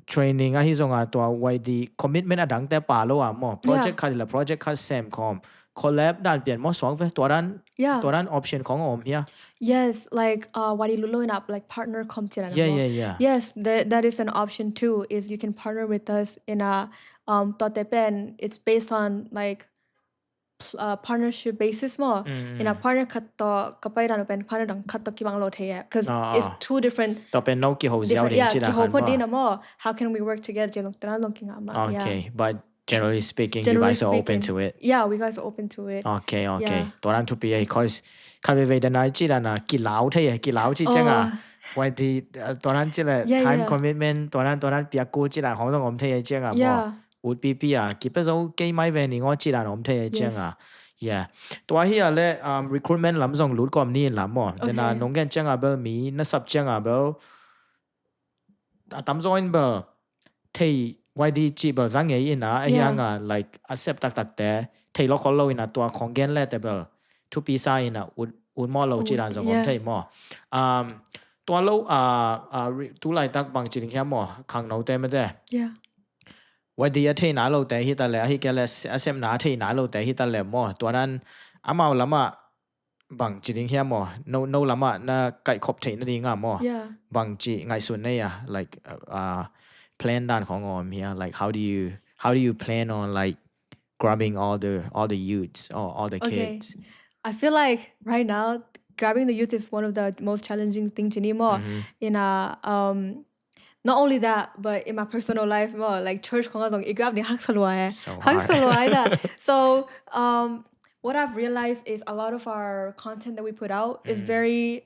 training a hi zong a tua Y D commitment a dang te pa lo a maw. Project Yeah. khat hi le, project khat sem khawm. Collab dan pian maw suang ve, tua dan, Yeah. tua dan option khong om hia. Yes, like, uh, what you lo in a, like, partner khawm ci dan a Yeah, maw. yeah, yeah. Yes, that, that is an option too, is you can partner with us in a, um, tua te pen, it's based on, like, pl-, uh, partnership basis maw. Mm. In a, partner khat tawh ka pai dan pen, partner dang khat tawh kibang lo thei eh. Because Ah, it's ah. two different, Tua pen no kiho ziau different, ding yeah, ci dan kiho khan pho maw. Ding a maw. How can we work together? Ci lo, tua na zong kingah mah, yeah. Okay, but generally speaking, you Generally guys are open speaking, to it. Yeah, we guys are open to it. Okay, okay. Yeah. Tua dan thupi e, cause khat veve dan a ci dan a kilau thei e, kilau ci ciang a. Oh. Wai ti, uh, tua dan ci le Yeah, time yeah. commitment, tua dan, tua dan piak kul ci dan khong zong om thei e ciang a maw. Yeah. Ut pipi a, kipe zo kei mai ve ning aw ci dan om thei e ciang Yes. a. Yeah. Tua hi a le, um, recruitment lam zong lut kawm ni in lam maw. Then a Okay. nong gen ciang a bel mi na sap ciang a bel a tamzaw in bel thei wai di ci bel za ngei in a, a Yeah. hiang a, like, a sep taktak te thei lo khol lo in a, tua khong gen le te bel thupi sa in a, ut, ut maw lo ci dan zong om Yeah. thei maw. Um, tua lo a, a, ri-, tu laitak bang ci ding hiam maw, khangno te mete. Yeah. Wai di a thei na lo te hi ta le, a hi ke le a sep na thei na lo te hi ta le maw. Tua dan amau lam a bang ci ding hiam maw, no, no lam a na kaihkhop theih nading a maw. Yeah. Bang ci ngaihsun nei a, like, uh, uh, plan dan khong om hia, like, how do you, how do you plan on, like, grabbing all the, all the youths or all the Okay. kids? I feel like right now, grabbing the youth is one of the most challenging things ci ni maw. Mhm. In a, um, not only that, but in my personal life maw, like, church khong a zong i grab ni haksa lua e. So Haksa hard. lua e da. So, um, what I've realized is a lot of our content that we put out is Mm. very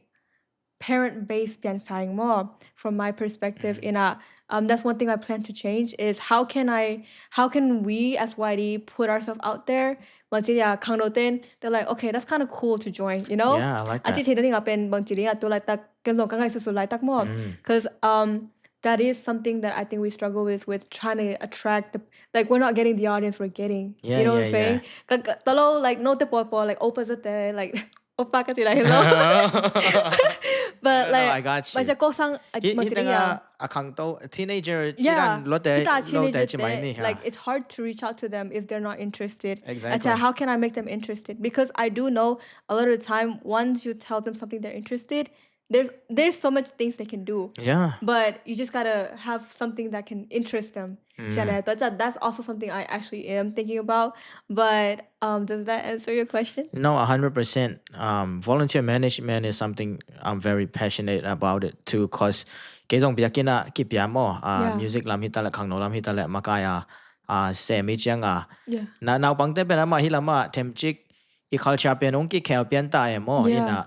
parent-based pian sa ing maw, from my perspective. Mm. In a, um, that's one thing I plan to change, is how can I, how can we as Y D put ourselves out there? Bang ci dia, khangno ten, they're like, "Okay, that's kinda cool to join," you know? Yeah, I like A that. ci thei nading a pen bang ci ding a tu laitak, ken zong ka ngaihsutsuh laitak maw. Mm. 'Cause, um, that is something that I think we struggle with, with trying to attract the, like, we're not getting the audience we're getting. Yeah, You know what yeah, I'm saying? Yeah. Ka, ka, tolo, like, no te pawl pawl, like, opa za te, like, opa ka ci lai hello. But, No, no, like, I got you. Macam kosang, Hi, bang ci hi ding tengah a. A khangto, teenager, Yeah, ci dan lo te, kita lo te teenager ci mai te, ni, ha. Like, it's hard to reach out to them if they're not interested. Exactly. Macam, how can I make them interested? Because I do know a lot of the time, once you tell them something they're interested, there's, there's so much things they can do. Yeah. But you just gotta have something that can interest them. Mm. Sian eh, that's, that's also something I actually am thinking about. But, um, does that answer your question? No, a hundred percent. Um, volunteer management is something I'm very passionate about it too, 'cause kei zong biakinn ah kipia maw, uh, Yeah. music lam hi ta le, khangno lam hi ta le, makai a, uh, sem hi ciang a. Yeah. Na, naupang te pen amah hi lam a themcik i culture pen ong kikhel pian ta e maw, Yeah. hi na.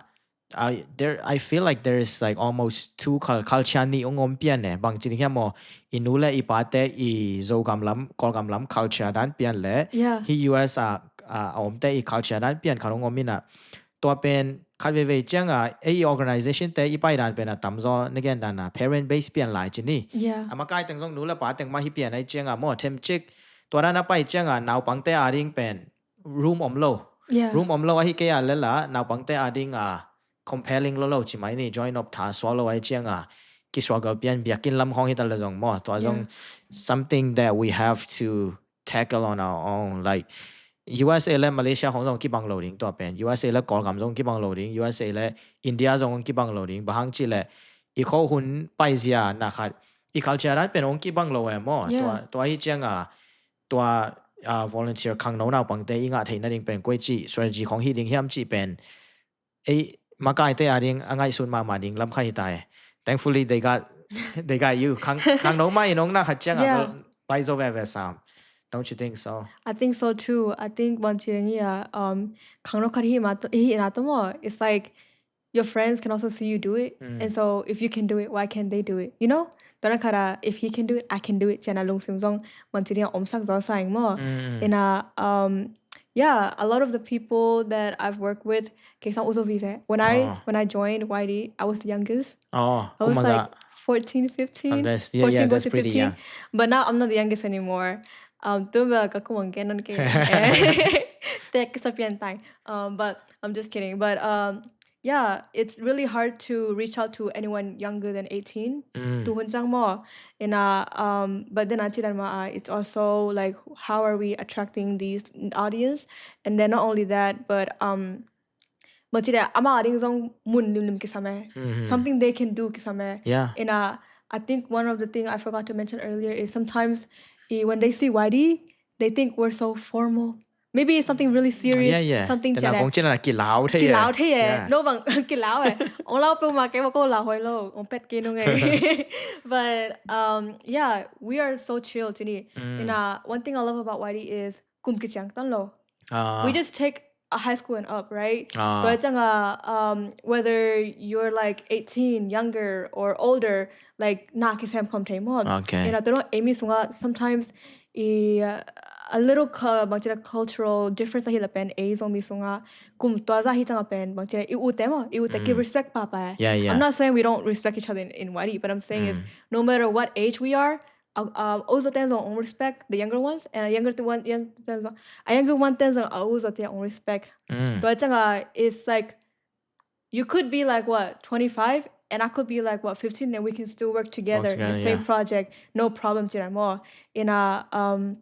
I, there, I feel like there is, like, almost two cul-, culture nih ong om pian e. Bang ci ding hiam maw, i nu le i pa te i Zogam lam, Kawlgam lam culture dan pian le, Yeah. hi U S a, a, a om te i culture dan pian khat ong om in a. Tua pen khat veivei cianga ei i organization te i pai dan pen a tamzaw na gen dan a parent base pian lai ci ni. A makai teng zong nu le pa teng mah hi pian ai cianga maw themcik. Tua dan a pai cianga naupangte a ding pen room om lo. Room om lo ahi kei a lela naupangte a ding a compelling lo lo ci mai ni, join up tha suak lo ai cianga kisuak gal pian biakinn lam khong hi ta le zong maw. Tua zong something that we have to tackle on our own. Like U S A le Malaysia khong zong kibang lo ding tua pen. U S A le Kawlgam zong kibang lo ding. U S A le India zong kibang lo ding. Bang hang ci le i kho hun paizia na khat i culture dan pen hong kibang lo e maw. Tua, tua hi cianga tua uh, volunteer khangno naupangte i ngah theih nading pen koi ci strategy khong hi ding hiam ci pen ei makaite a ding a ngaihsun mahmah ding lam kha hi ta e. Thankfully they got they got you. Khang khangno mah in ong na khat ciang a bai zo veve sam. Don't you think so? I think so too. I think bang ci ding hi a um khangno khat hi ma hi na to mo. It's like your friends can also see you do it. And so if you can do it, why can't they do it? You know? Tua na khat a if he can do it, I can do it. Cian a lungsim zong bang ci ding a om sak zo sa ing mo. In a um yeah, a lot of the people that I've worked with, kei sang uzo vive. When I when I joined Y D, I was the youngest. I was like fourteen, fifteen, fourteen going to fifteen. But now I'm not the youngest anymore. Um, tu ba ka kumang ke non ke. Tek sa pian tang. Um, but I'm just kidding. But um, yeah, it's really hard to reach out to anyone younger than eighteen. Tu hun cang mo. In a um, but then a ci dan ma a, it's also like how are we attracting these audience? And then not only that, but um, ma ci dan ama a ding zong mun limlim kisam e. Something they can do kisam e. In a, I think one of the thing I forgot to mention earlier is sometimes when they see Y D, they think we're so formal. Maybe it's something really serious, something cian a kong cian a kilau thei. Kilau thei e. No bang kilau e. Ong lau pe ma ke ma ko lau hoi lo. Ong pet ke nung e. But um, yeah, we are so chill ci ni. In a, one thing I love about Y D is kum kiciang tan lo. We just take a high school and up, right? Tua ciang a um, whether you're like eighteen, younger or older, like na kisem khom thei mo. In a, tua no ei mi sung a sometimes i uh, a little bang ci dan cultural difference ahi la pen ei Zomi sung a kum tua za hi ciang a pen bang ci dan i u te mo, i u te ki respect papa e. I'm not saying we don't respect each other in, in Y D, but I'm saying is no matter what age we are, uh, uh, uzo ten zong ong respect the younger ones, and a younger one, young ten zong, a younger one ten zong a uzo ten ong respect. Tua ciang a, it's like you could be like what, twenty-five, and I could be like what, fifteen, and we can still work together in the same project, no problem ci dan mo. In a um,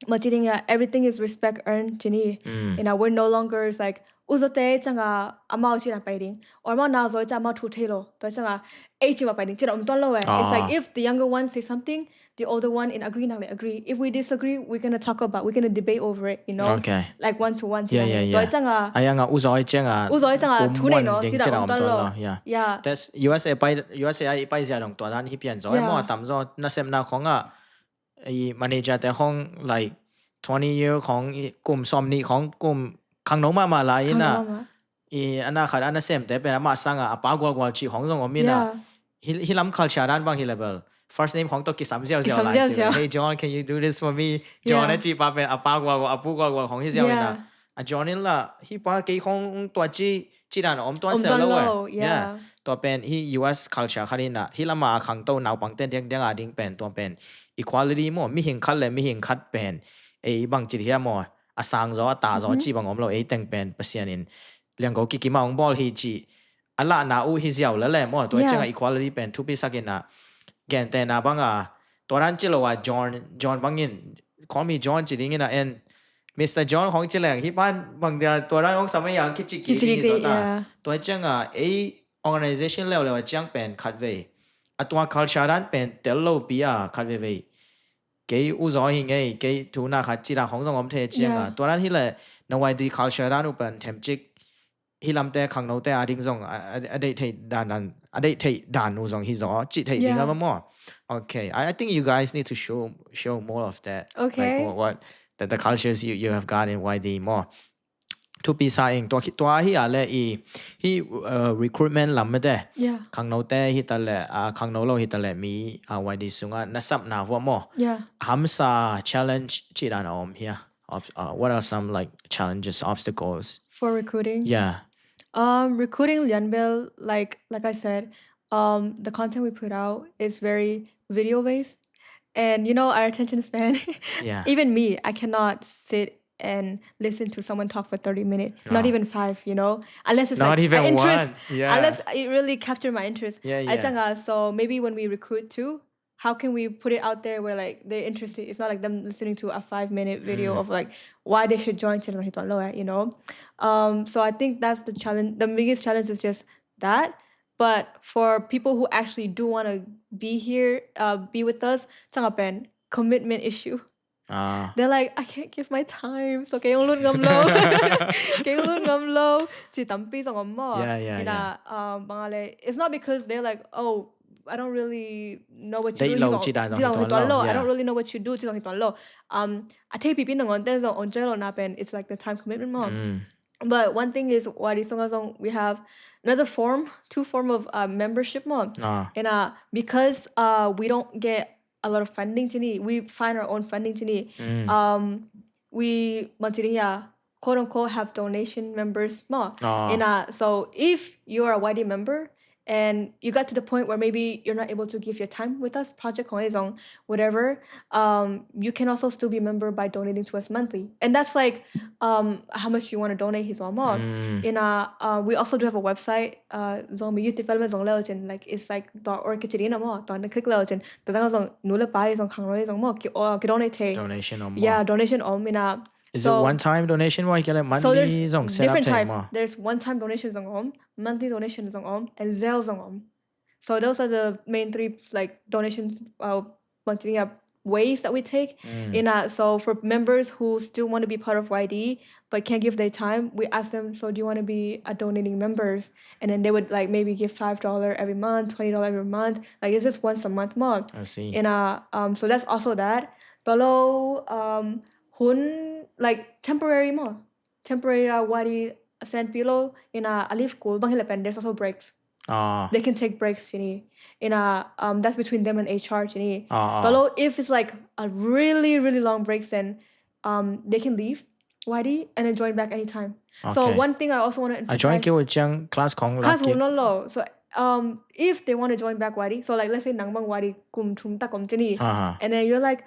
ma ci ding a, everything is respect earned ci ni. In a, we're no longer is like uzo te ciang a amau ci dan pai ding, or amau na zo ciang amau thu thei lo. Tua ciang a ei ci ma pai ding ci dan om tuan lo e. It's like if the younger one say something, the older one in agree nak le agree. If we disagree, we're gonna talk about, we're gonna debate over it, you know? Like one to one. Tua ciang a, a yang a uzo ciang a uzo ciang a thu nei no ci dan om tuan lo. Yeah. That's U S A pai, U S A i pai zia dong tua dan hi pian zo e mo, a tamzaw nasepna khong a i manager te khong like twenty year khong, kum sawm nih khong, kum khangno mahmah lai in a, i ana khat ana sem te pen ama sang a, a pa gualgual ci khong zong om in a. Hi lam culture dan bang hi le bel first name khong to kisam ziauziau lai. Hey John, can you do this for me? John a ci pa pen a pa gualgual, a pu gualgual khong hi ziau in a. A John in la hi pa kei khong tua ci ci dan om tuan sel lo e. Tua pen hi U S culture khat in a, hi lama a khangto naupangte diakdiak a ding pen tua pen equality maw, mihing khat le mihing khat pen ei bang ci hiam maw, a sang zaw a ta zaw ci bang om lo. Ei teng pen Pasian in liangko kikim a ong bawl hi ci a lahna uh hi ziau le le maw. Tua ciang a equality pen thupi sak in a, gentehna bang a, tua dan ci lo a John, John bangin, call me John ci ding in a, en Mister John khong ci leng hi pan bang dia tua dan ong sam a yang kici kik hi zo ta. Tua ciang a ei organization leuleu a ciang pen khat vei a tua culture dan pen tel lo pi a khat vei vei kei uzaw hi ngei, kei thu na khat ci dan khong zong om thei ciang a, tua dan hi le na Y D culture dan uh pen themcik hi lamte khangnote a ding zong a, a, a deih theih dan dan, a deih theih dan uh zong hi zaw cih theih ding a maw. Okay, I, I think you guys need to show show more of that. Okay. Like what, what the, the cultures you, you have got in Y D maw. Thupi sa ing. Tua, tua hi a le i hi uh, recruitment lam mete. Khangnote hi ta le, uh, khangno lo hi ta le mi uh, Y D sunga na sapna vua maw. Hamsa challenge ci dan a om hia. Ob- uh, what are some like challenges, obstacles? For recruiting? Yeah. Um, recruiting lianbel, like like I said, um, the content we put out is very video based, and you know our attention span. Yeah. Even me, I cannot sit and listen to someone talk for thirty minutes, not Ah. Even five, you know, unless it's Not like even an interest, one. Yeah. Unless it really captured my interest. Yeah, Ai yeah. ciang a, so maybe when we recruit too, how can we put it out there where like they're interested? It's not like them listening to a five minute video Mm. of like why they should join channel hituan lo, eh, you know. Um, so I think that's the challenge. The biggest challenge is just that. But for people who actually do want to be here, uh, be with us, ciang a pen commitment issue. Ah. They're like, I can't give my time. So kei ong lut ngam lo. Kei ong lut ngam lo. Ci tampi zong om maw. Yeah, yeah, Ina, um, bang a le, it's not because they're like, oh, I don't really know what you Deih do. lo, Zong- ci dan zong ci zong hituan hituan lo, lo. I yeah. Don't really know what you do. Ci zong hituan lo. Um, a thei pipi nangawn te zong ong join lo na pen, it's like the time commitment maw. Mm. But one thing is, what is song song, we have another form, two form of uh, membership maw. Ah. And uh, because uh, we don't get a lot of funding ci ni, we find our own funding ci ni. Mm. Um, we, bang ci ding, yeah, quote unquote, have donation members maw. Ah. And uh, so if you are a Y D member and you got to the point where maybe you're not able to give your time with us, project kong zong, whatever, um, you can also still be a member by donating to us monthly. And that's like um, how much you want to donate his maw. Mm. In uh, uh, we also do have a website, uh, zong mi youth development zong leo cin, like it's like dot org ci ding maw, dot click leo cin. Dot zong nu le pa zong khang lo zong maw, ki, uh, ki donate thei. Donation om. Yeah, donation om, ina. Is So- it one time donation? Why can So there's monthly zong set up different thei type. maw? There's one time donation zong om, monthly donation zong om, and Zelle zong om. So those are the main three, like, donations, uh, bang ci ding, uh, ways that we take. Mm. In uh, so for members who still want to be part of Y D but can't give their time, we ask them, so do you want to be a donating members? And then they would, like, maybe give five dollar every month, twenty dollar every month. Like, it's just once a month maw. I see. In uh, um, so that's also that. Below um, hun, like, temporary maw. Temporary uh, Y D send below in uh, a leave cool. Bang hi le pen, there's also breaks. Ah. They can take breaks ci ni. In a um, that's between them and H R ci ni. Ah, ah. Below, if it's like a really really long break, then um, they can leave Y D and then join back anytime. So Okay. One thing I also want to A join emphasize, keu ciang class kong class lak kong lo lo. So um, if they want to join back Y D, so, like, let's say nang bang Y D kum thum ta om ci ni, Aha. And then you're like,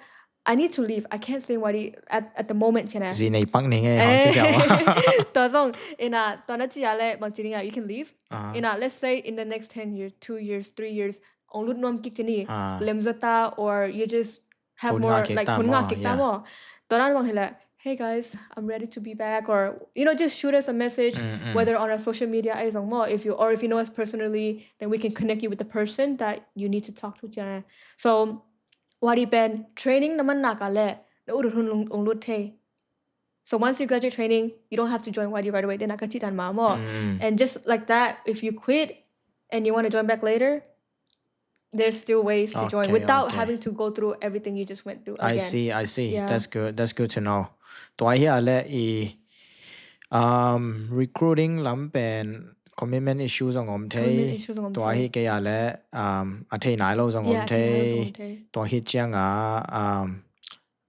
I need to leave. I can't stay in Y D at, at the moment ci na. Zi nei pak ni nge hong ci siawa. Tua zong, in a, tua na ci a le, bang ci ni a, you can leave. Ah. In a, let's say in the next ten years, two years, three years, ong lut nuam kik ci ni. Ah. Lem zota, or you just have Hun more, ngah kik like, ta hun maw, ngah kik ta yeah. maw. Tua na bang hi le, hey guys, I'm ready to be back, or, you know, just shoot us a message, Mm, mm. whether on our social media, ai zong maw, if you, or if you know us personally, then we can connect you with the person that you need to talk to ci na. So, Y D pen training na man nak a le, na ut hun ong, ong lut thei. So once you graduate training, you don't have to join Y D right away. Then a ka ci dan mah maw. Mm. And just like that, if you quit and you want to join back later, there's still ways to join Okay, without okay. Having to go through everything you just went through I again. see, I see. Yeah. That's good. That's good to know. Tua hi a le i um, recruiting lam pen commitment issue zong om Commitment thei. issue zong om Tua thei. Hi kei a le um, a thei nai lo zong om Yeah, thei nai lo zong thei. Om thei. Tua hi ciang a um,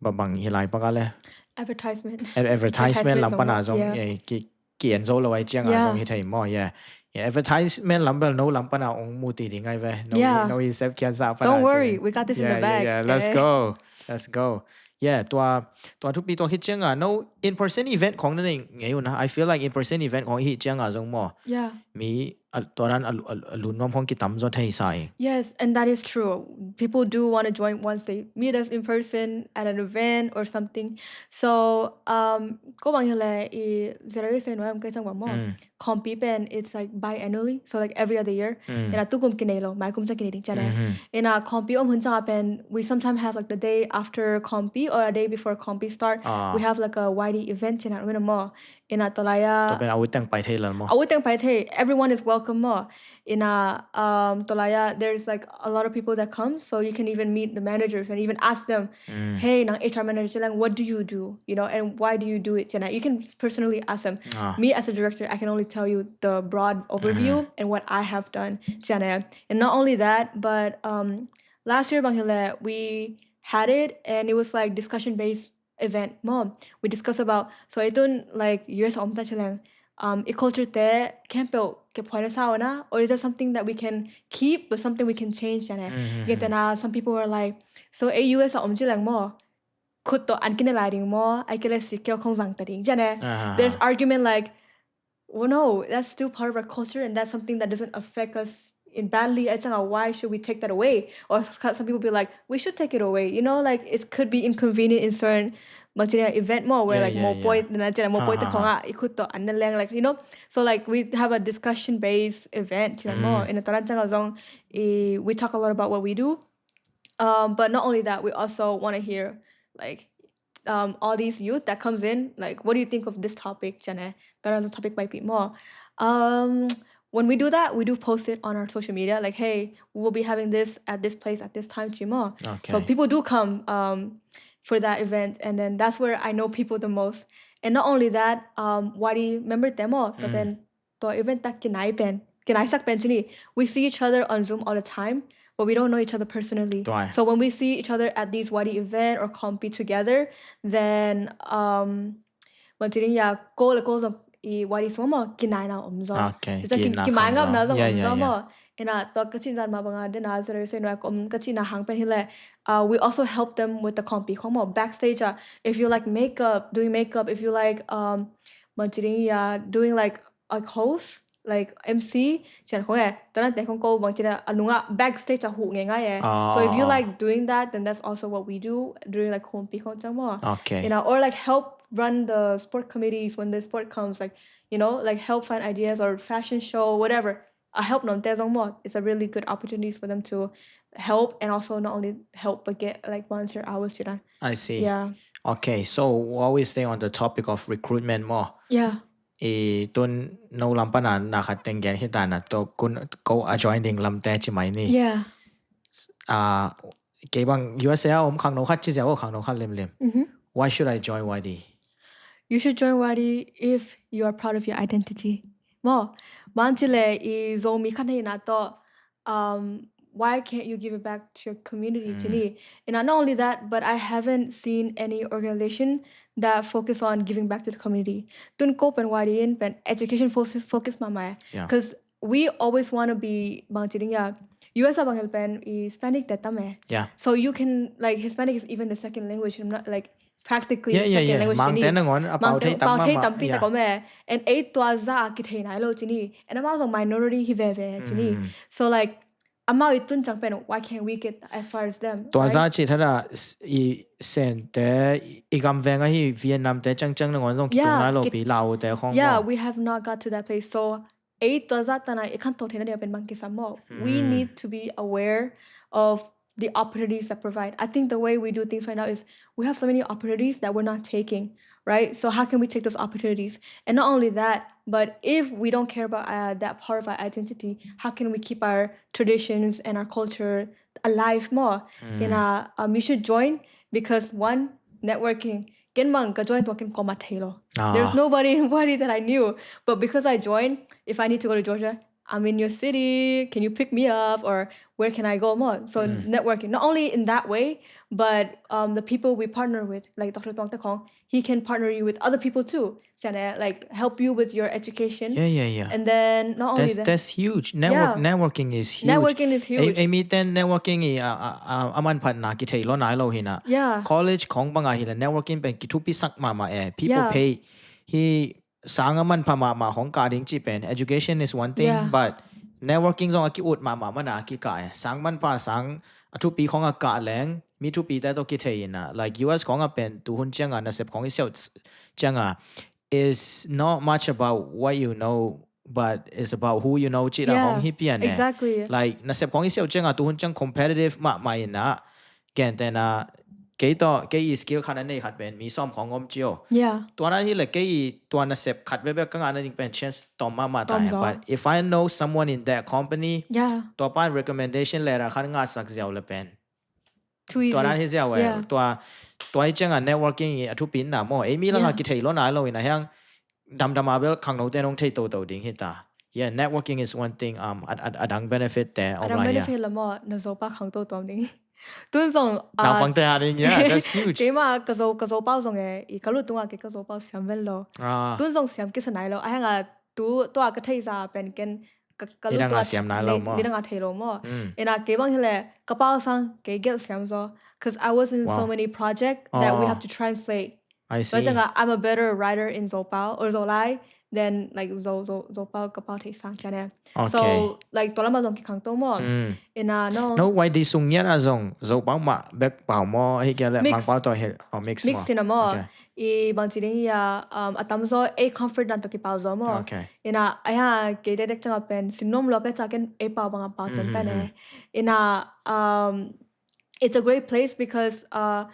ba bang hi lai pak a le. Advertisement. Ad- advertisement Advertisement lam pan a zong zong maw, yeah. eh, ki ki en zo lo ai ciang a Yeah. Zong hi thei maw, yeah. Yeah, advertisement lam bel no lam pan a ong mu ti ding ai ve. No, Yeah. No i sep kian sa pan a Don't zong. Worry, we got this in Yeah, the bag. Yeah, yeah. Let's Okay? Go. Let's go. Yeah, tua tua thupi tua hi ciang a no in person event kong na nei ngei u na. I feel like in person event kong hi ciang a zong maw. Yeah. Mi a, tua dan a, a, a lun nuam kong ki tam zo thei sai. Yes, and that is true. People do want to join once they meet us in person at an event or something. So, um, ko bang hi le i zera i se no am kai chang ba maw. Mm. Compi pen, it's like biannually, so, like, every other year. Mm. Ina tu kum ki nei lo, mai kum ciang ki nei ding ci na. Mhm. Ina compi om hun ciang a pen, we sometimes have, like, the day after compi or a day before compi start. Ah. We have, like, a Y D event ci na, win a maw. Ina tua lai a Tua pen a ut teng pai thei lel maw. A ut teng pai thei, everyone is welcome maw. Ina um, tua lai a, there's, like, a lot of people that come, so you can even meet the managers and even ask them, Mm. hey, nang H R manager ci leng, what do you do? You know, and why do you do it ci na. You can personally ask them. Ah. Me as a director, I can only tell you the broad overview Mm-hmm. and what I have done ci na. And not only that, but um, last year bang hi le, we had it, and it was, like, discussion based event maw. We discuss about, so i tun, like, U S om ta ci leng, um, i culture te khempeuh ke phuai na sa na, or is there something that we can keep, but something we can change, ane? Gentena, some people were like, so ei U S a om ci leng maw, khut tawh an kine lai ding maw, ai kele si keo khong zang ta ding, ane? There's argument like, well, no, that's still part of our culture, and that's something that doesn't affect us in badly. Ai changa, why should we take that away? Or s- some people be like, we should take it away. You know, like, it could be inconvenient in certain, macam event maw, where, yeah, like, yeah, more yeah, point than I tell more point, uh-huh, khong a i khut tawh an na leng, like, you know. So, like, we have a discussion based event, you know, maw. In a taran changa zong, eh, we talk a lot about what we do. Um, but not only that, we also want to hear, like, um, all these youth that comes in, like, what do you think of this topic, ane? Taran topic might be more. Um, when we do that, we do post it on our social media, like, hey, we will be having this at this place at this time, ci maw. So people do come, um, for that event, and then that's where I know people the most. And not only that, um, wadi member te maw, but then tua event ta kinai pen, kinai sak pen ci ni. We see each other on Zoom all the time, but we don't know each other personally. So when we see each other at these wadi event or compete together, then, um, bangci ding, ya, ko le ko zong i wadi sung maw, kinai na om zaw. Okay, ki-, kimai ngap na zong om zaw maw. Ina, tua ka cin dan ma banga dena zero se no ka om ka cin na hang pen hi le. Uh, we also help them with the compete khong maw, backstage. Uh, if you like makeup, doing makeup, if you like, um, bangci ding, ya, doing like, like, host, like, M C, cian khong e. Tua nate khong ko bangci na a nunga backstage a hu ngai ngai e. So if you like doing that, then that's also what we do during, like, compete khong ciang maw. Okay. You know, or, like, help run the sport committees when the sport comes, like, you know, like, help find ideas or fashion show, whatever. A help nuam te zong maw, it's a really good opportunities for them to help and also not only help but get, like, volunteer hours ci dan. I see. Yeah. Okay, so while we stay on the topic of recruitment maw. Yeah. I tun no lam pana na khat teng gen hi ta na, to kun ko a joining lam te ci mai ni. Yeah. Ah, kei bang U S A om khangno khat ci ziau, khangno khat limlim. Why should I join Y D? You should join Y D if you are proud of your identity. Maw, bangci le i Zomi khat hi na to, um, why can't you give it back to your community, ci ni? And not only that, but I haven't seen any organization that focus on giving back to the community. Tun ko pen Y D in pen education focus, focus mahmah. Yeah. 'Cause we always want to be, bangci ding, ya, U S a bang hel pen i Hispanic te tam e. Yeah. So you can, like, Hispanic is even the second language. I'm not, like, practically, yeah, yeah, second language ci ni. Mangte nangawn a pau thei tam mahmah, pau thei tampi tak om e. And ei tua zah a kithei nai lo ci ni. And amau zong minority hi veve ci ni. So, like, amau i tun ciang pen, why can't we get as far as them? Tua zah ci thada, i Sente, i gam veng ahi Vietnam te ciangciang nangawn zong kitung nai lo pi, Lao te khong. Yeah, we have not got to that place. So ei tua zah tana i khanto theina ding pen bang kisam maw. We need to be aware of the opportunities that provide. I think the way we do things right now is we have so many opportunities that we're not taking, right? So how can we take those opportunities? And not only that, but if we don't care about, uh, that part of our identity, how can we keep our traditions and our culture alive maw? In a, um, you should join because, one, networking. Ken bang ka join tua ken koma thei lo. There's nobody, nobody that I knew. But because I joined, if I need to go to Georgia, I'm in your city. Can you pick me up? Or where can I go maw? So networking, not only in that way, but, um, the people we partner with, like Doctor Tuang te khong, he can partner you with other people too. Cian e, like, help you with your education. Yeah, yeah, yeah. And then not only that, that's huge. Networking is huge. Networking is huge. Ei mi ten networking i a, a, a, a manphatna kithei lo nai lo hi na. Yeah. College khong banga hi le networking pen kithupi sak mahmah e. People pay. Hi sang a manpha mahmah khong kah ding ci pen, education is one thing, but networking zong a ki-ut mahmah mana kikah e. Sang manpha, sang a thupi khong a kah leng, mi thupi te to kithei ina. Like U S khong a pen, tuhun cianga, nasep khong i siau cianga, is not much about what you know, but it's about who you know ci la khong hi pian e. Exactly. Like nasep khong i siau cianga, tuhun ciang competitive mahmah ina. Gentena, kei to, kei i skill khat a nei khat pen mi sawm khong om cio. Yeah. Tua na hi le kei i tua nasep khat bebe ka ngah na ding pen chance tom mahmah ta. But if I know someone in that company, tua pan recommendation letter khat ngah sak ziau le pen. Tua na hi ziau e. Tua, tua hi cianga networking i a thupi na maw. Ei mi langa kithei lo nai lo ina hiang damdam a bel khangno te nong thei toto ding hi ta. Yeah, networking is one thing, um, a, a, a dang benefit te om lai hia. A dang benefit la maw, na zo pa khangto tom ding. Tun zong, ah, Naupangte a ding, yeah, that's huge. Keima ka Zo, ka Zopau zong e, i ka lut tungah kei ka Zopau siam ven lo. Ah, Tun zong siam kisa nai lo. Ahang a tu, tua ka thei za pen ken ka, ka lut Nidang a tungah siam nai lo maw? Nidang a thei lo maw. Mm. Ina kei bang hi le ka pau sang kei gelh siam zaw. Cause I was in so Wow. many project that we Oh. have to translate. I So see. zong a, I'm a better writer in Zopau or Zolai than like Zo, Zo, Zopau ka pau thei sang cian e. Okay. So like tua lam a zong kikhang to maw. Mm. Ina no. No, Y D sung ngiat a zong Zopau mah bek pau maw, hi kia le Mix. Mangpau tawh hi, oh, mix Mix maw. Cinema. Okay. I bang ci ding hi a, um, a tam zaw a comfort dan tawh kipau zaw maw. Okay. Ina, a hang a kei dek dek ciang a pen, sim nuam lua ka ca ken a pau bang a pau Mhm, tan tan mhm. e. Ina, um, it's a great place because, uh,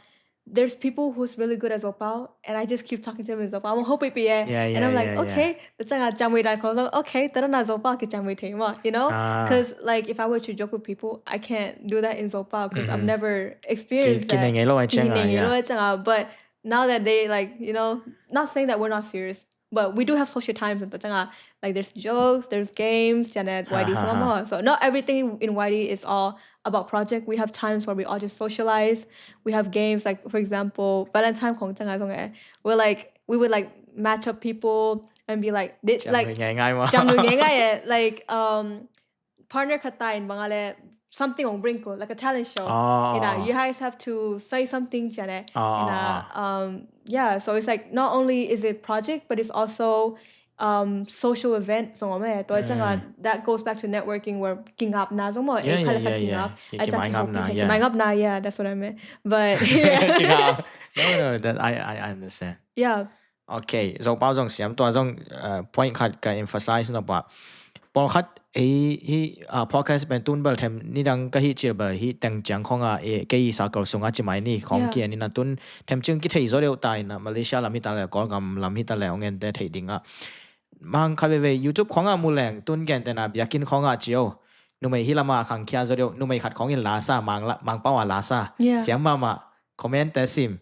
there's people who's really good at Zopau, and I just keep talking to them in Zopau. I'm a hope P A, Yeah, and yeah, I'm like, yeah, yeah. Okay, the ciang a ciang wei dan kong zong, okay, ta na Zopau ki ciang wei thei maw, you know? Ah. Because like if I were to joke with people, I can't do that in Zopau because I've Mhm. never Ki, experienced ki that. nei ngei lo a Ki ciang a, nei ngei yeah. lo a ciang a, but now that they like, you know, not saying that we're not serious, but we do have social times and ta ciang a, like there's jokes, there's games, cian e, Ha, Y D ha, sung a ha. maw. So not everything in Y D is all about project. We have times where we all just socialize. We have games like, for example, Valentine khong ciang a zong e. We're like, we would like match up people and be like, they, Ciam like, lui ngai ngai maw. Ciam lui ngai ngai e. Like, um, partner khat ta in bang a le something ong bring ko, like a talent show. Oh, You know, oh. You guys have to say something, cian e. Oh, You know, oh, um, yeah, so it's like not only is it project, but it's also um social event zong om e. Tua ciang a, Mm. That goes back to networking where kingap na zong maw. Yeah, Eh, kha yeah, le kha yeah, yeah. Kingap. Ki, A ciang kimaingap na, kingap, yeah. Kimaingap na, yeah, that's what I meant. But yeah. Kingap. No, no, that I, I, I understand. Yeah. Okay, Zopau zong siam, tua zong, uh, point khat ka emphasize nop a. Pawlkhat ei hi, uh, podcast pen tun bel them nidang ka hi cil bel hi teng ciang khong a, eh, kei i circle sung a ci mai ni khong, yeah, kia ni na tun them ciang kithei zaw deuh ta in a, Malaysia lam hi ta le, Kawlgam lam hi ta le, ong en te thei ding a. Mang khat veve YouTube khong a mu leng tun gen te na biakinn khong a ci o. Numei hi lam a khangkhia zaw deuh, numei khat khong in la sa, Mang la, Mangpau a la sa. Yeah. Siam mahmah, comment te sim.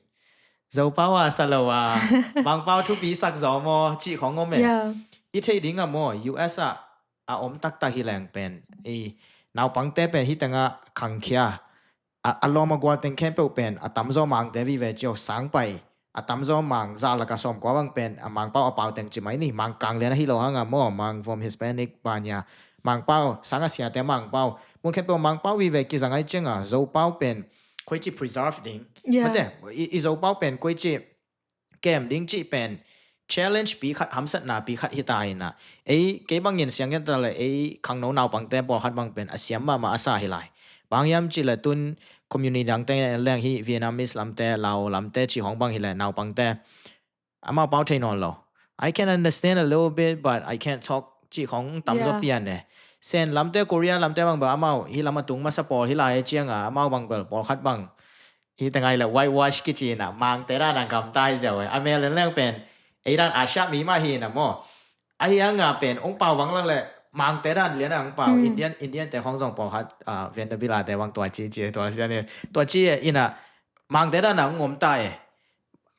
Zopau a sa lo a, Mangpau thupi sak zaw maw, cih khong om e. Yeah. I thei ding a maw, U S a, a om taktak hi leng pen, i naupangte pen hi teng a khangkhia. A, a lawm a gual teng khempeuh pen, a tamzaw Mangte vive ci o, Sangpai. A tamzaw Mang za lak a sawm kua bang pen, a Mangpau a pau teng ci mai ni, Mangkang lian a hi lo hang a maw, Mang vom Hispanic banya. Mangpau, sang a siate Mangpau. Mun khempeuh Mangpau vive kizang ai ciang a, Zopau pen, koici preserve ding. Yeah. Mate, i, i Zopau pen, koici kem ding cih pen, challenge pi khat, hamsatna pi khat hi ta in a. Ei, kei bangin siang gen ta le, ei khangno naupangte pawlkhat bang pen, a siam mahmah a sa hi lai. Bang hiam cih le tun community dangte leng hi Vietnamese lamte, Lao lamte cih khong bang hi le naupangte. Amau pau thei nawn lo. I can understand a little bit, but I can't talk cih khong tamzaw Yeah. pian e. Sen lamte, Korea lamte bang bel amau hi lam a tung masa pawl hi lai ciang a, amau bang bel pawlkhat bang. Hi ta ngai le whitewash kici na, Mangte dan a gamta hi ziau e. A mel leng pen, ei dan a siam mi mah hi na maw. Ahi hang a pen, ong pau vang lang le, Mangte dan lian a ong pau, Hmm. Indian, Indian te khong zong pawlkhat, ah, Vanderbilt a te bang tua ci ci, tua sia ni, tua ci e, in a, Mangte dan a ong om ta e.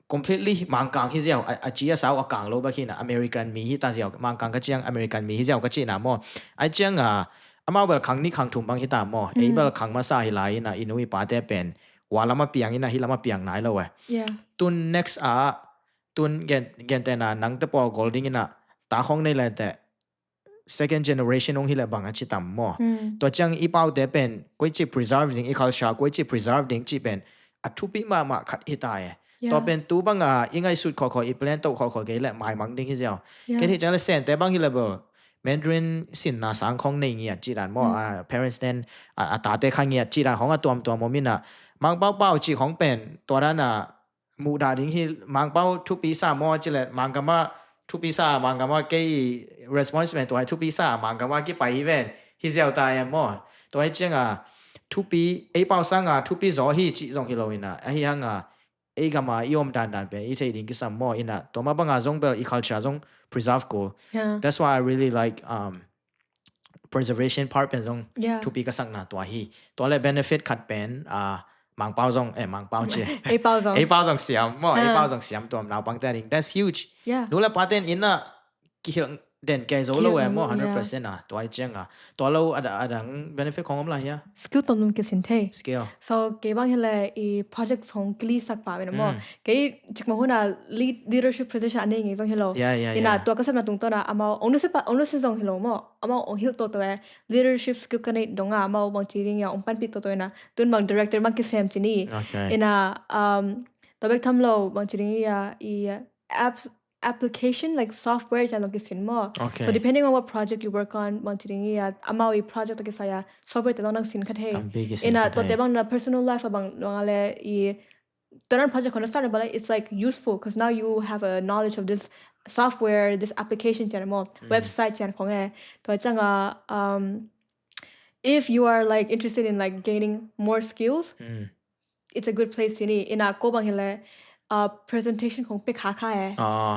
Completely Mangkang hi ziau, a, a ci a sau a kang lo bek hi na, American mi hi ta ziau, Mangkang ka ciang American mi hi ziau ka ci na maw. Ai ciang a, amau bel khang ni khang thum bang hi ta maw. Ei Mm. bel khang masa hi lai in a, i nu i pate pen, wa lam a piang in a, hi lam a piang nai lo e. Yeah. Tun next a, tun gen, gen te na, nang te pawl gol ding in a, ta khong nei le te, second generation ong hi le bang a ci tam maw. Mm. Tua ciang i paute pen, koici preserve ding, i culture, koici preserve ding cih pen, a thupi mahmah khat hi ta e. Yeah. Tua pen tu bang a, i ngaihsut khawlkhawl, i plan to khawlkhawl kei le, maimang ding hi ziau. Yeah. Kei thei ciang le sente bang hi le bel, Mandarin sinna sang khong nei ngiat cih dan maw, Mm. ah, parents ten, ah, a tate kha ngiat cih dan khong a tuamtuam om in a. Mangpau pau cih khong pen, tua dan a, mudah ding hi, Mangpau thupi sa maw cih le, Mangkam a thupi sa, Mangkam a kei response pen tua hi thupi sa, Mangkam a kipai hi ven, hi ziau ta e maw. Tua hi ciang a, thupi, ei pau sang a, thupi zaw hi cih zong hi lo in a, ahi hang a, ei gam a, i om dandan pen, i thei ding kisam maw in a, tua mah bang a zong bel, i culture zong preserve kul. Yeah. That's why I really like, um, preservation part pen zong Yeah. thupi ka sakna tua hi. Tua le benefit khat pen, ah, Mangpau zong, eh, Mangpau ci. Ei pau zong. Ei pau zong siam, maw, ei Ah. pau zong siam tuam naupangte ding. That's huge. Yeah. Nu le paten in a, kihilh, den kei zo lo eh maw, hundred percent ah, tua i ciang ah. Tua lo a dang benefit khong om lai hia? Skill tomtom kisin thei. Skill. So kei bang hileh i project khong kili sak pa mena maw. Kei cikmah hun ah leadership position a nei ngei zong hilo. Ina tua ka sepna tungtawn ah amau ong nusia zong hilo maw. Amau ong hilh toto eh. Leadership skill ka nei dong ah amau bangci ding ia ong panpih toto ina. Tun bang director bang kisem ci ni. Ina tua bek tham lo bangci ding ia i app application like software ciang zong kisin maw. So depending on what project you work on, bangci ding ia amau i project tawh kisai a software te zong nang sin kha thei. Ina tuate bang na personal life a bang luang a le i tuanan project khong na start na bang le it's like useful because now you have a knowledge of this software, this application ciang maw, website ciang khong eh. Tua ciang a um, if you are like interested in like gaining more skills, it's a good place ci ni. Ina ko bang hileh uh, presentation khong pia kha kha eh.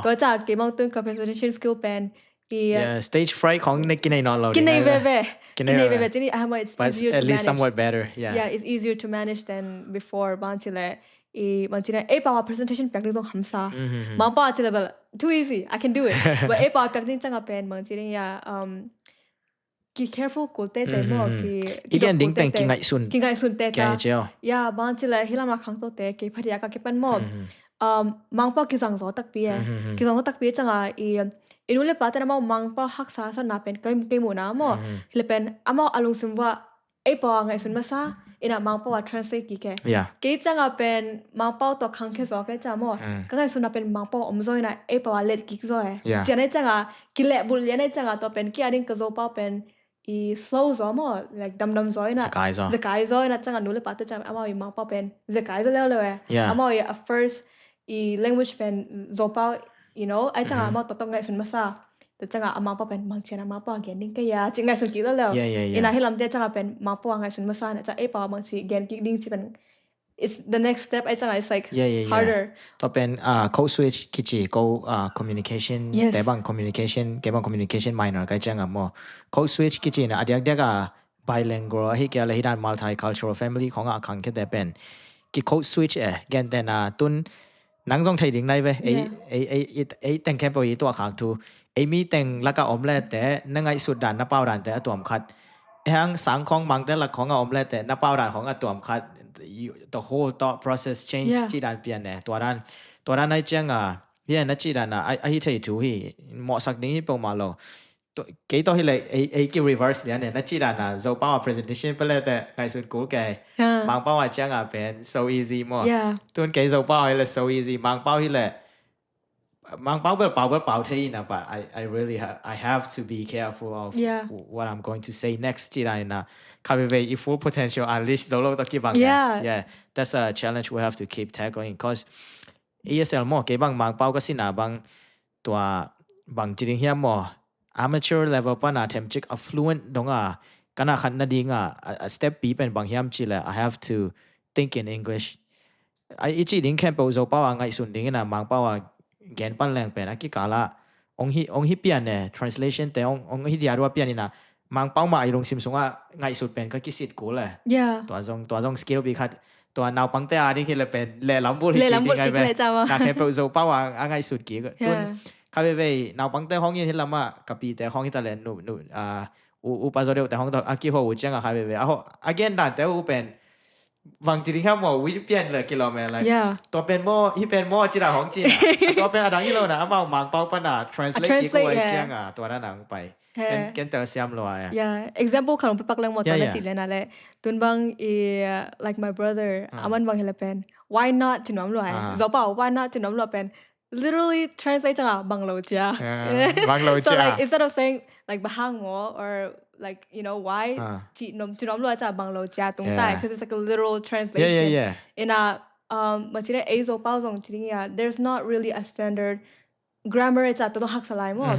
Tua ciang kei bang tun ka presentation skill pen i stage fright khong ne kinei nawn lo. Kinei veve. Kinei veve ci ni. But it's easier to manage. Yeah, it's easier to manage than before bang ci leh i bang ci leh ei pau a presentation piak ding zong hamsa. Mangpau a ci leh bel too easy, I can do it. But ei pau a piak ding ciang a pen bang ci ding ia um ki careful kul tete maw, ki gen ding teng ki ngaihsun tete. Ia bang ci leh hi lam a khangto te kei phadia ka kipan maw. Mangpau kizang zaw takpi e. Kizang zaw takpi ciang a i i nu le pa te na maw Mangpau haksa sa na pen kei muhna maw. Hi le pen amau a lungsim vua ei pau a ngaihsun masa ina Mangpau a translate kik e. Kei ciang a pen Mangpau tawh khangkhia zaw kei ciang maw, ka ngaihsun na pen Mangpau om zaw ina ei pau a let kik zaw e. Cian ei ciang a kilehbulh lian ei ciang a tua pen ki a ding ka Zopau pen i slow zaw maw, like damdam zaw ina. Zekai zaw ina ciang a nu le pa te ciang amau i Mangpau pen zekai zaw leuleu e. Amau i a first i language pen Zopau, you know, ai ciang a amau tawh tawh ngaihsun masa. Tua ciang a Mangpau pen bangci a Mangpau a gen ding kei a ci ngaihsun kik leuleu. Ina hi lamte ciang a pen Mangpau a ngaihsun masa ina ciang ei pau a bangci gen kik ding ci pen it's the next step ai ciang a it's like harder. Tua pen uh, code switch kici ko uh, communication te bang communication kei bang communication minor kai ciang a maw. Code switch kici na a diakdiak a bilingual ahi kei a le hi dan multicultural family khong a khangkhiate pen ki code switch e. Gente na tun nang zong thei ding nai ve. Ei teng khempeuh i tuah khak thu ei mi teng lak a om lete na ngaihsut dan na pau dante a tuam khat. Ei hang sang khong Mangte lak khong a om lete na pau dan khong a tuam khat. The whole thought process change ci dan pian e. Tua dan tua dan ai ciang a hi na ci dan a ahi thei thu hi. Mawhsak ding hi peuhmah lo. Kei tawh hi le ei ki reverse lian e. Na ci dan a Zopau a presentation pia lete ngaihsut kul kei. Mangpau a ciang a pen so easy maw. Tun kei Zopau hi le so easy. Mangpau hi le Mangpau bel pau bel pau thei ina, but I, I really ha I have to be careful of what I'm going to say next ci dan ina. Kha veve i full potential unleash zo lo tawh kibang. Yeah, that's a challenge we have to keep tackling because E S L maw kei bang Mangpau ka sina bang tua bang ci ding hiam maw. Amateur level pana themcik a fluent donga kana khat nadinga a step pi pen bang hiam cih leh I have to think in English. I ci ding khempeuh Zopau a ngaihsun dingin a Mangpau a gen pan leng pen a kikala ong hi ong hi pian e, translation te ong ong hi diadua pian ina Mangpau mah i lungsim sungah ngaihsut pen ka kisit kul e. Tua zong tua zong skill pi khat tua naupangte a ding hi le pen lehlam bul hi kik ding ai ve. Na khempeuh Zopau a ngaihsut kik tun. Kha veivei naupangte hong in hi lamah ka pite hong hi ta le nu nu a u upa zo deuhte hong a kiho uh ciangah kha veivei a ho a gen dante uh pen bang ci ding hiam maw, ui pian le kilawm e lai. Tua pen maw hi pen maw ci dah hong ci na tua pen a dang hi lo na amau Mangpau pana translate kik uh ai ciangah tua na nang pai. Ken tel siam lua e. Example khat hong pepak leng maw tua na ci le na le tun bang i like my brother aman bang hi le pen why not ci nuam lua e. Zopau why not ci nuam lua pen literally translate ciangah bang lo cia. Bang lo cia. So like instead of saying like bang hang maw or like you know why ci nuam ci nuam lua ciangah bang lo cia tung tai because it's like a literal translation. Ina um ma ci le ei Zopau zong ci ding ia there's not really a standard grammar e ca tawh haksa lai maw.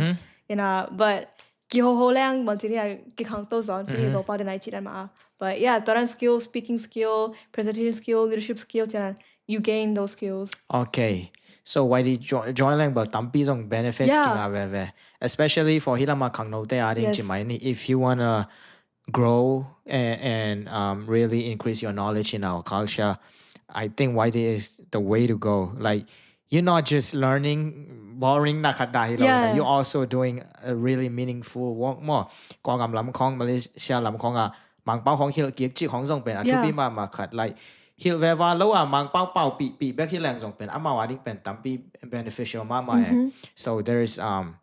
Ina but kihoho leng bang ci ni a kikhang to zon ci ni Zopau den ai ci dan ma. But yeah, tua dan skill, speaking skill, presentation skill, leadership skill ci dan you gain those skills. Okay. So why did join leng bel tampi zong benefits kinga veve, especially for hi lama khangnote a ding ci mai ni. If you wanna grow and, and um, really increase your knowledge in our culture, I think Y D is the way to go. Like you're not just learning boring na khat dah hi lo. Yeah. You also doing a really meaningful work maw. Kawlgam lam khawng, Malaysia lam khawng a Mangpau khawng hilh kik cih khawng zong pen a Yeah. thupi mahmah khat. Like, hilh veva lo a Mangpau pau pihpih bek hi leng zong pen amau a ding pen tampi beneficial mahmah e. Mhm. So there is, um,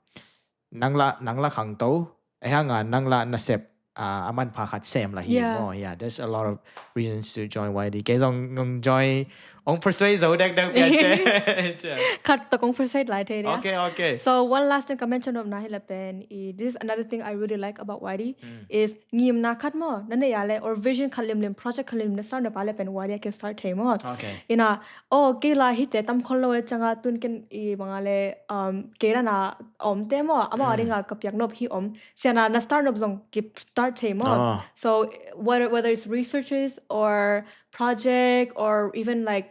nang la, nang la khangto, a hang a nang la nasep, ah, a manpha khat sem la hi Yeah. maw. Yeah, there's a lot of reasons to join Y D. Kei zong ngong join, ong persuade zo dek dek pia che. Khat tawh kong persuade lai thei dia. Okay, okay. So one last thing ka mention nopna hi le pen, i, this is another thing I really like about Y D Mm. is ngimna khat maw, na nei a le, or vision khat limlim, project khat limlim na start nop a le pen Y D a ki start thei maw. Okay. Ina, oh, kei la hite tam khol lo e cianga tun ken i bang a le, um, kei la na om te maw, amau a ding a ka piak nop hi om. Ciana na start nop zong ki start thei maw. Oh. So whether, whether it's researches or project or even like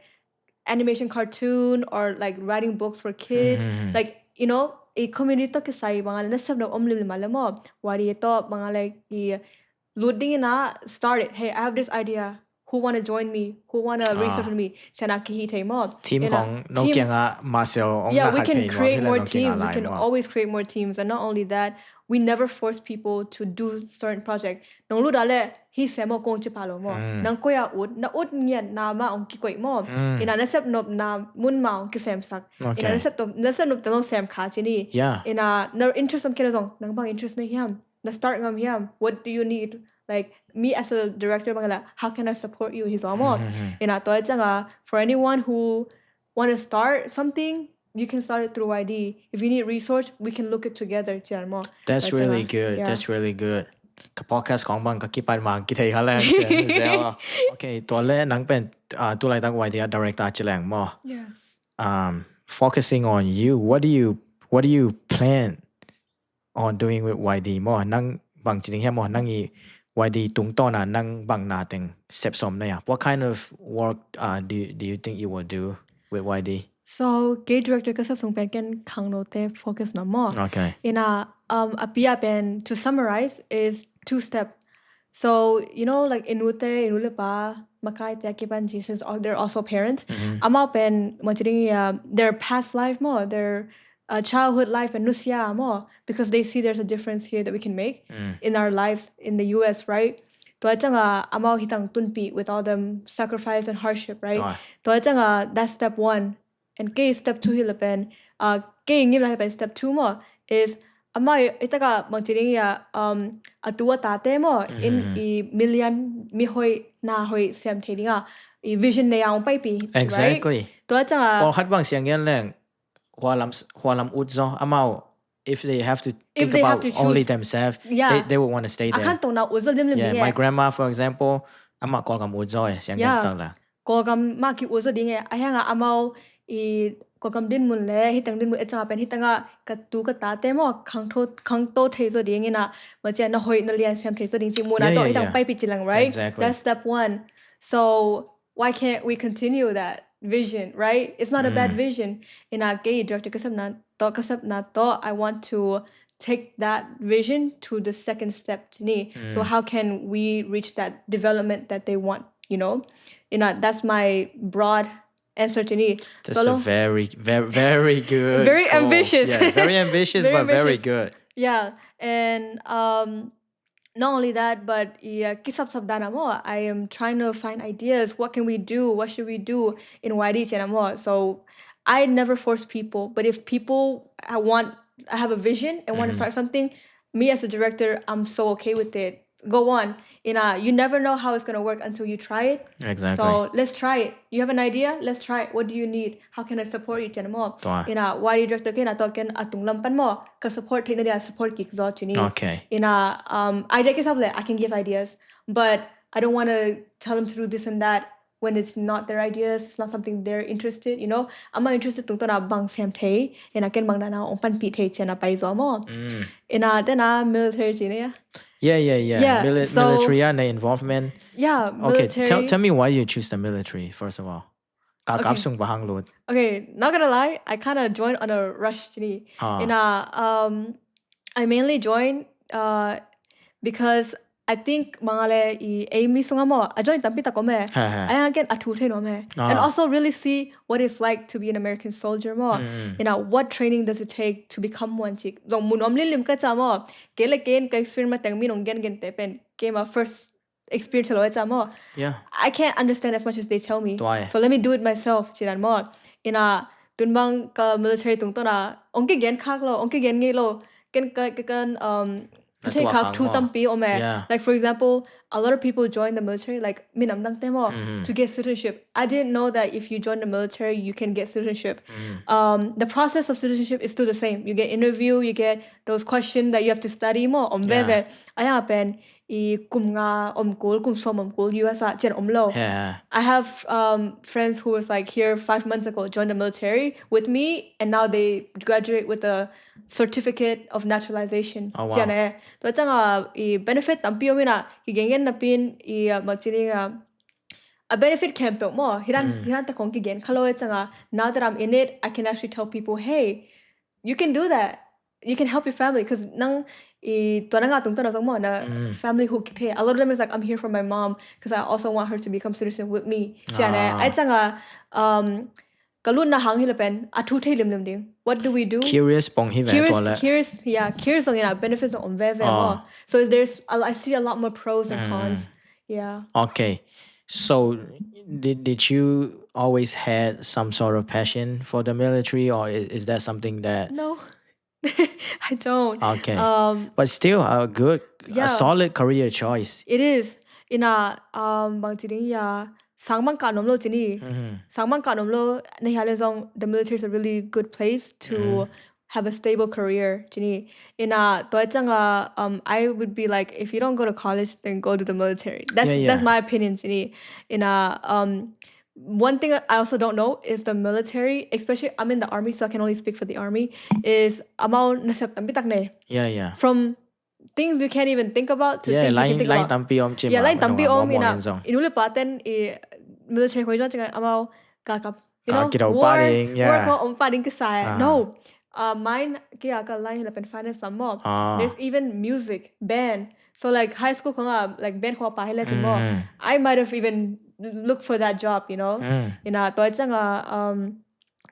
animation cartoon or like writing books for kids, Mhm. like, you know, i community tawh kisai bang a le na sep nop om limlim a le maw. Y D tawh bang a le i lut ding ina start it. Hey, I have this idea. Who wanna join me? Who wanna Ah. research with me? Ciana ki hi thei maw. Team Ina khawng no team- kianga ma sel ong Yeah, na we khat can thei maw, create hi le more zong kinga teams. We lai can maw. Always create more teams. And not only that, we never force people to do certain project. Nong lut a le, hi sem maw kong ci pha lo maw. Mm. Nang koi a ut, na ut ngiat na ma ong ki koi maw. Mm. Ina na sep nop na mun ma ong ki sem sak. Okay. Ina na sep nop, na sep nop te zong sem kha ci ni. Yeah. Ina na interest om kena zong, nang bang interest na hiam. Na start ngam hiam. What do you need? Like, me as a director bang la, how can I support you? Hi zaw maw. Mhm. Ina tua cianga, for anyone who want to start something, you can start it through Y D. If you need resource, we can look it together, cian maw. That's Tua really cianga, good. Yeah. That's really good. Ka podcast khawng bang ka kipan mang ki thei kha leng. Okay, tua le nang pen, ah, tu laitak Y D a director ci leng maw. Yes. Um, focusing on you, what do you, what do you plan on doing with Y D maw? Nang bang ci ding hiam maw, nang i Y D tungtawn a nang bang na teng sep sawm na ya. What kind of work, uh, do, do you think you will do with Y D? So, kei director ka sep sung pen ken khangno te focus na maw. Okay. Ina, um, a pia pen, to summarize, is two step. So, you know, like, i nu te, i nu le pa, makai te, a kipan Jesus, or they're also parents. Mhm. Amau pen, mo ci ding ya, their past life maw, their, uh, childhood life and nusia maw, because they see there's a difference here that we can make Mm. in our lives in the U S, right? Tua cianga amau hi tang tunpi with all them sacrifice and hardship, right? Tua. Tua cianga, that's step one. And kei step two hi le pen, uh, kei ngim la hi pen step two maw, is amau i taka bang ci ding ya, um, a tu a ta te maw, in Mhm. i million mi hoi na hoi siam thei ding a, i vision nei a ong paipi, right? Exactly. Tua cianga, Or hat bang siang yan leng, hua lam, hua lam ut zo, amau, if they have to If think they have about to only choose, themselves, yeah. they, they would want to stay A there. khan tong na ut zo lim lim Yeah, ding my e. Grandma, for example, amah Kawlgam ut zo e, siang Yeah. yan tak la. Kawlgam mah ki ut zo ding e, a hiang a amau i Kawlgam dinmun le, hi tang dinmun e cianga pen, hi tanga ka tu ka ta te maw, khang tho, khang to thei zo ding ina, ma cia na hoi na lian siam thei zo ding ci mu na Yeah, to, yeah, hi tang yeah. Paipi ci leng, right? Exactly. That's step one. So why can't we continue that vision, right? It's not a bad Mm. vision. Ina kei director ka sep na to, ka sep na to, I want to take that vision to the second step ci ni. So Mm. how can we reach that development that they want, you know? Ina, that's my broad answer ci ni. That's a Tolo. Very, very, very good Very goal. Ambitious. Yeah, very ambitious, Very but very ambitious. Good. Yeah, and, um, not only that, but yeah, kisap sap dana mo, I am trying to find ideas. What can we do? What should we do in Y D channel mo? So I never force people, but if people, I want, I have a vision and want to Mhm. Start something, me as a director, I'm so okay with it. Go on. Ina, you never know how it's gonna work until you try it. Exactly. So let's try it. You have an idea? Let's try it. What do you need? How can I support you? Channel mo. Tua. Ina, Y D director kei na to ken a tunglam pan mo, ka support theihna dia support kik zo ci ni. Okay. Ina, um, idea kisap le, I can give ideas, but I don't want to tell them to do this and that when it's not their ideas, it's not something they're interested, you know. Amah interested tungtawn a bang sem thei, ina ken bang dana ong panpih thei ci-in a pai zo mo. Mm. Ina, then a military ci ni ya. Yeah, yeah, yeah. Yeah, Mili- so military a na involvement. Yeah, Okay, military. Tell, tell me why you choose the military, first of all. Ka Okay. Kap sung bang hang lut. Okay, not gonna lie, I kind of joined on a rush ci ni. Ah. Ina, um, I mainly joined, uh, because I think mangale i Amy sunga maw, a join tampi tak om e. Ha, ha. Ai again a thu thei nuam e. Ah. And also really see what it's like to be an American soldier maw. Mm. You know, what training does it take to become one chik? Zong mun om limlim ka cha maw. Kei le kei in ka experience mateng mi nong gen gen te pen. Kei ma first experience lo cha maw. Yeah. I can't understand as much as they tell me. Tua e. So let me do it myself, ci dan maw. Ina tun bang ka military tungtawn a ong kigen khak lo, ong kigen ngei lo. Ken ka ka kan um Na thei tua khak khak thu maw. Tampi om e. Yeah. Like for example, a lot of people join the military, like minam dang te maw, Mhm. to get citizenship. I didn't know that if you join the military, you can get citizenship. Mm. Um, the process of citizenship is still the same. You get interview, you get those questions that you have to study maw. Om Yeah. veve. Aya pen i kum nga om kul, kum som om kul U S a cian om lo. Yeah. I have um, friends who was like here five months ago, joined the military with me, and now they graduate with a certificate of naturalization. Oh, wow. Cian e. Tua ciang a i benefit tampi om ina, kigen gen napin i uh, macini a a benefit khempeuh maw. Hiran Mm. hiran ta kong kigen khalo e ciang a. Now that I'm in it, I can actually tell people, hey, you can do that. You can help your family because nang i tua nang a tungtawn a zong maw na Mm. family hook kithei. A lot of them is like, I'm here for my mom because I also want her to become citizen with me. Cian e. Ah. Ai ciang a um, ka lutna hang hi le pen a thu thei limlim ding. What do we do? Curious pong hi ve tua le. Curious, curious, yeah, curious zong ina benefits zong om veve Ah. maw. So there's, I I see a lot more pros and Mm. Cons. Yeah. Okay. So did, did you always had some sort of passion for the military, or is, is that something that No, I don't. Okay. Um, But still a good, Yeah. a solid career choice. It is. Ina um, bang ci ding ya, sang bang ka nom lo ci ni. Mhm. Sang bang ka nom lo, na hia le zong, the military is a really good place to Mm. have a stable career ci ni. Ina tua ciang a um, I would be like, if you don't go to college, then go to the military. That's Yeah, yeah. That's my opinion ci ni. Ina um, one thing I also don't know is the military, especially I'm in the army, so I can only speak for the army, is amau nasep tampi tak ne. Yeah, yeah. From things you can't even think about to Yeah, things you can line think line about. Tampi om ci Yeah, ma, line Tampi nung a om muang ina. Muang zong. Inu le pa ten i military koi zong ciang amau ka kap. You Ka know, kidau war, pa ding, yeah. war ko om pa ding kisai. Ah. No. Uh, mine kia ka line hi le pen finance sam maw. Ah. There's even music, band. So like high school ko nga like band ko pa hi le ci maw. Mm. I might have even looked for that job, you know. Mm. Ina tua ciang a um,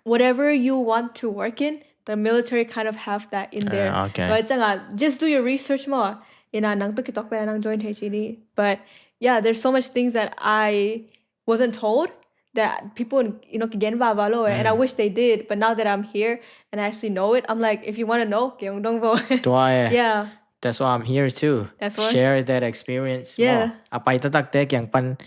whatever you want to work in, the military kind of have that in there. Ah, okay. Tua ciang a just do your research maw. Ina nang to kitok pen nang join thei ci ni. But yeah, there's so much things that I wasn't told that people, you know, kigen va va lo e, and I Mm. wish they did. But now that I'm here and I actually know it, I'm like, if you want to know, kiong dong vo. Tua e. Yeah, That's why I'm here too. That's why. Share that experience. Yeah. Maw. A pai tatak te kiang pan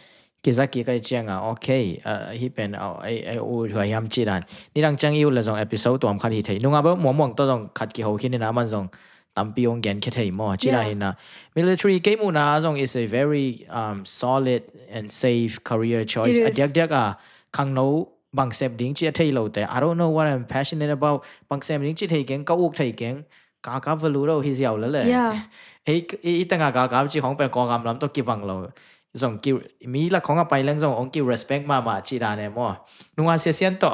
kizaki kai ciang a. Okay. Uh, hi pen a ai ai u hua hiam ci dan. Ni dang ciang i u le zong episode tuam khat hi thei. Nung a ba muang muang to zong khat kiho khin ina man zong Tampi ong gen khe thei maw. Ci dan Yeah. Ina military kei muhna zong is a very um, solid and safe career choice. It A is. diak diak a khangno bang sep ding ci a thei lo te. I don't know what I'm passionate about. Bang sep ding ci thei keng, ka uk thei keng. Ka ka valu lo hi ziau le le. Yeah. Ei i tanga ka ka ci khong pen ko gam lam to ki bang lo. Zong ki mi la khong a pai leng zong ong ki respect ma ma ci dan e maw. Nunga sia sian to.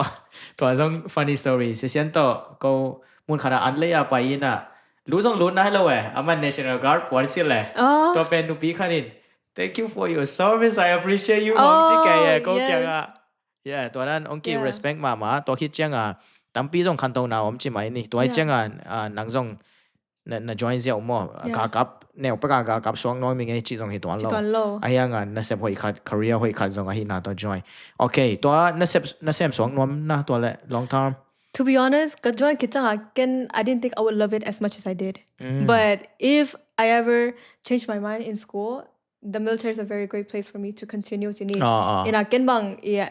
Tua zong funny story. Sia sian to ko mun khana an le a pai ina. Lu zong lu nai lo e. Aman National Guard puan si le. Oh. Tua pen nupi khanin. Thank you for your service. I appreciate you. Mong ci kei e. Oh, Ko kiang yes. a. Yeah, tua dan ong ki Yeah. respect ma ma. Tua khit ciang a. Tampi zong khanto na om ci mai ni. Tua Yeah. ciang a, a, nang zong na, na join ziau maw. Yeah. Galkap, neu pek a galkap suang nuam i ngei ci zong hi tuan lo. Tuan lo. A hiang a, na sep hoi khat, career hoi khat zong a hi na tua join. Okay, tua na sep, na sem suang nuam na tua le long term. To be honest, ka join khit ciang a ken, I didn't think I would love it as much as I did. Mm. But if I ever change my mind in school, the military is a very great place for me to continue ci ni. Ah, ah. Ina ken bang, yeah,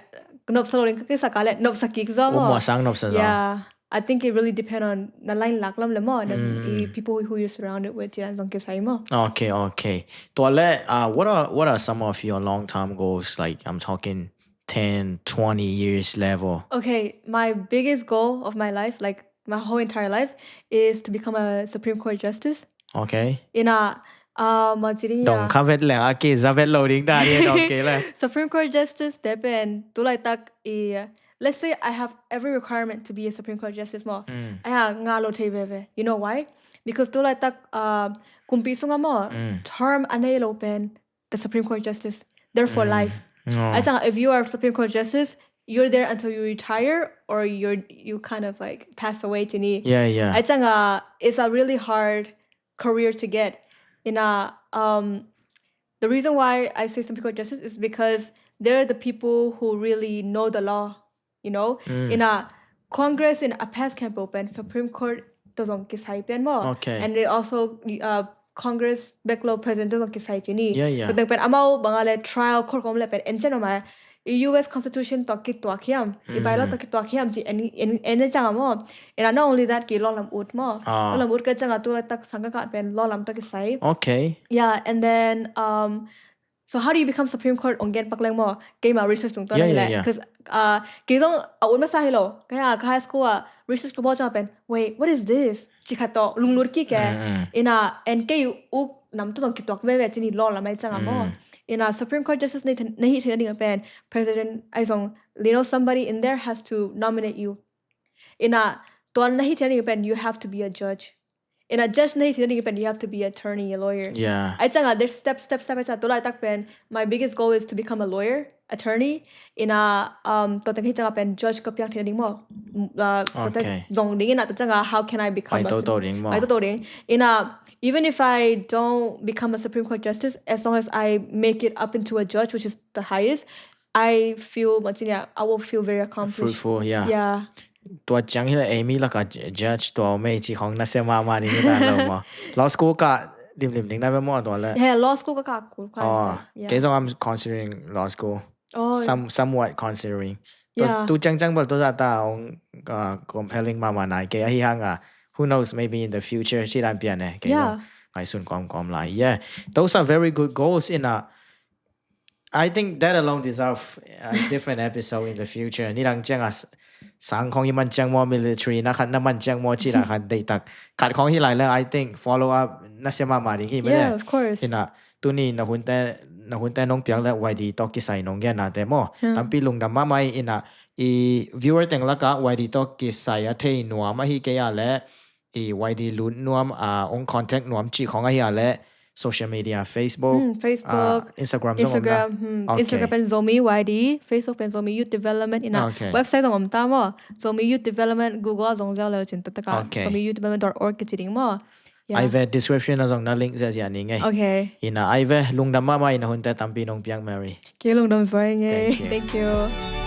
nop sa lo ring ka kisa ka le, nop sa kik zo Um, maw. Sang nop sa zo. Yeah. I think it really depend on na line lak lam le maw, na Mm. i people who you're surrounded with, ci dan zong kisai maw. Okay, okay. Tua le, uh, what are, what are some of your long term goals? Like, I'm talking ten, twenty years level. Okay, my biggest goal of my life, like my whole entire life, is to become a Supreme Court Justice. Okay. Ina, uh, ma ci ding Dong ya. Ka vet le, a ki za vet lo ding da ni dong ke le. Supreme Court Justice te pen, tu lai tak i let's say I have every requirement to be a Supreme Court Justice maw. Mm. Ai ha, nga lo thei veve. You know why? Because tu laitak, uh, kumpi sunga maw, mm, term a nei lo pen the Supreme Court Justice. They're for, mm, life. Oh. Ai ciang, if you are Supreme Court Justice, you're there until you retire or you're, you kind of like pass away, ci ni. Yeah, yeah. Ai ciang, uh, it's a really hard career to get. Ina, um, the reason why I say Supreme Court Justice is because they're the people who really know the law, you know? Mm. Ina Congress in a past khempeuh pen Supreme Court tawh zong kisai pian maw. Okay. And they also, uh, Congress bek lo President tawh zong kisai ci ni. Yeah, yeah. Tua teng pen amau bang a le trial court khawng le pen en cian om a, i U S Constitution tawh kituak hiam, i bylaw, mm, tawh kituak hiam ci en, en, en ciang a maw. Ina not only that, ki lawlam ut maw. Ah. Lawlam ut ka ciang a tu laitak sang ka kah pen lawlam tawh kisai. Okay. Yeah, and then, um, so how do you become Supreme Court ong gen pak leng maw? Keima research tungtawn, yeah, hi, yeah, le, yeah. Because, uh, kei zong a ut masa hi lo. Ka ya, ka high school a research ka bawl ciang pen, wait, what is this? Ci khat tawh lunglut kik e. Mm, mm. Ina, and kei uk nam tawh zong kituak veve ci ni, lawlam ai ciang a maw. Mm. Ina Supreme Court Justice na hi, na hi theihna ding a pen President ai zong, you know, somebody in there has to nominate you. Ina tua na hi theihna ding a pen you have to be a judge. Ina judge na hi theihna ding a pen you have to be attorney, a lawyer. Yeah. Ai ciang a there's step, step, step ai ciang a tu laitak pen my biggest goal is to become a lawyer, attorney. Ina, um, tua teng hi ciang a pen judge ka piang theihna ding maw. Mm, uh, tua teng, okay, zong ding ina tua ciang a how can I become a, pai toto ding maw. Pai toto ding. Ina even if I don't become a Supreme Court Justice, as long as I make it up into a judge, which is the highest, I feel, maw ci ni, I will feel very accomplished. Fruitful, yeah. Yeah. Tua ciang hi le ei mi lak a judge tua om ei ci khawng nasia mahmah ding hi ta lo maw. Law school kah limlim ding na ve maw tua le. Yeah, law school ka kah kul kha. Oh, yeah. Kei zong I'm considering law school. Oh. Some, somewhat considering. Tua, yeah, tu ciang ciang bel tua zah ta ong, uh, compelling mahmah nai kei ahi hang a, who knows, maybe in the future ci dan pian e. Kei zong, yeah, ngaihsun kawmkawm lai. Yeah. Those are very good goals. Ina I think that alone deserve a different episode in the future. Nidang ciang a s-, sang khawng i man ciang maw, military na khat na man ciang maw ci dan khat deihtak khat khawng hi lai le, I think follow up nasia mahmah ding hi mah. Yeah, of course. Ina tuni na hunte, na hunte nong piak le Y D tawh kisai nong gen nate maw. Hmm. Tampi lungdam mahmah. Ina i viewer teng lak a Y D tawh kisai a thei nuam ahi kei a le, i Y D lut nuam, ah, ong contact nuam ci khawng ahi a le, social media, Facebook, hmm, Facebook, ah, Instagram zong om na? Instagram, hmm. Okay. Instagram pen Zomi Y D, Facebook pen Zomi Youth Development. Ina, okay, website zong om ta maw. Zomi Youth Development, Google zong ziau le cin tua tak a. Okay. Zomi Youth Development dot org kici ding maw. Yeah. Ai ve description a zong na link ziahziah ning e. Okay. Ina ai ve lungdam mahmah. Ina hunte tampi nong piak, Mary. Kei lungdam suai ing e. Thank you. Thank you.